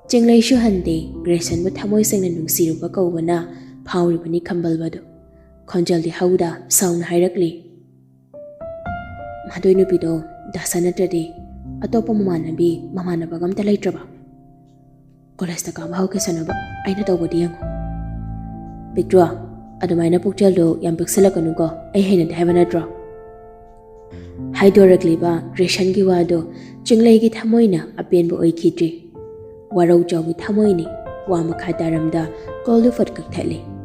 ꯆꯤꯡꯂꯩꯁꯨ ꯍꯟꯗꯦ꯫ ꯒ꯭ꯔꯦꯁꯟꯕꯨ ꯊꯃꯣꯏ ꯁꯦꯡꯅ ꯅꯨꯡꯁꯤꯔꯨꯕ ꯀꯧꯕꯅ ꯐꯥꯎꯔꯤꯕꯅꯤ ꯈꯝꯕꯜꯕꯗꯨ꯫ ꯈꯣꯟꯖꯦꯜꯗꯤ ꯍꯧꯗ ꯁꯥꯎꯅ ꯍꯥꯏꯔꯛꯂꯤ, "ꯃꯗꯨꯏ ꯅꯨꯄꯤꯗꯣ ꯗꯥꯁꯟ ꯅꯠꯇ꯭ꯔꯗꯤ ꯑꯇꯣꯞꯄ ꯃꯃꯥꯟꯅꯕꯤ ꯃꯃꯥꯟꯅꯕꯒ ꯑꯝꯇ ꯂꯩꯇ꯭ꯔꯕ? ꯀꯣꯂꯦꯖꯇ ꯀꯥꯕ ꯍꯧꯈꯤꯁꯅꯨꯕ, ꯑꯩꯅ ꯇꯧꯕꯗꯤ ꯌꯦꯡꯉꯨ꯫" "ꯄꯤꯛꯇ꯭ꯔꯣ, ꯑꯗꯨꯃꯥꯏꯅ ꯄꯨꯛꯆꯦꯜꯗꯣ ꯌꯥꯝ ꯄꯤꯛꯁꯤꯜꯂꯛꯀꯅꯨꯀꯣ, ꯑꯩ ꯍꯩꯅꯗꯦ ꯍꯥꯏꯕ ꯅꯠꯇ꯭ꯔꯣ?" ꯍꯥꯏꯗꯣꯔꯛꯂꯤꯕ ꯒ꯭ꯔꯦꯁꯟꯒꯤ ꯋꯥꯗꯣ ꯆꯤꯡꯂꯩꯒꯤ ꯊꯃꯣꯏꯅ ꯑꯄꯦꯟꯕ ꯑꯣꯏꯈꯤꯗ꯭ꯔꯤ꯫ ꯋꯥꯔꯧ ꯆꯥꯎꯕꯤ ꯊꯃꯣꯏꯅꯤ꯫ ꯋꯥ ꯃꯈꯥ ꯇꯥꯔꯝꯗ ꯀꯣꯜꯗꯨ ꯐꯠ ꯀꯛꯊꯠꯂꯤ꯫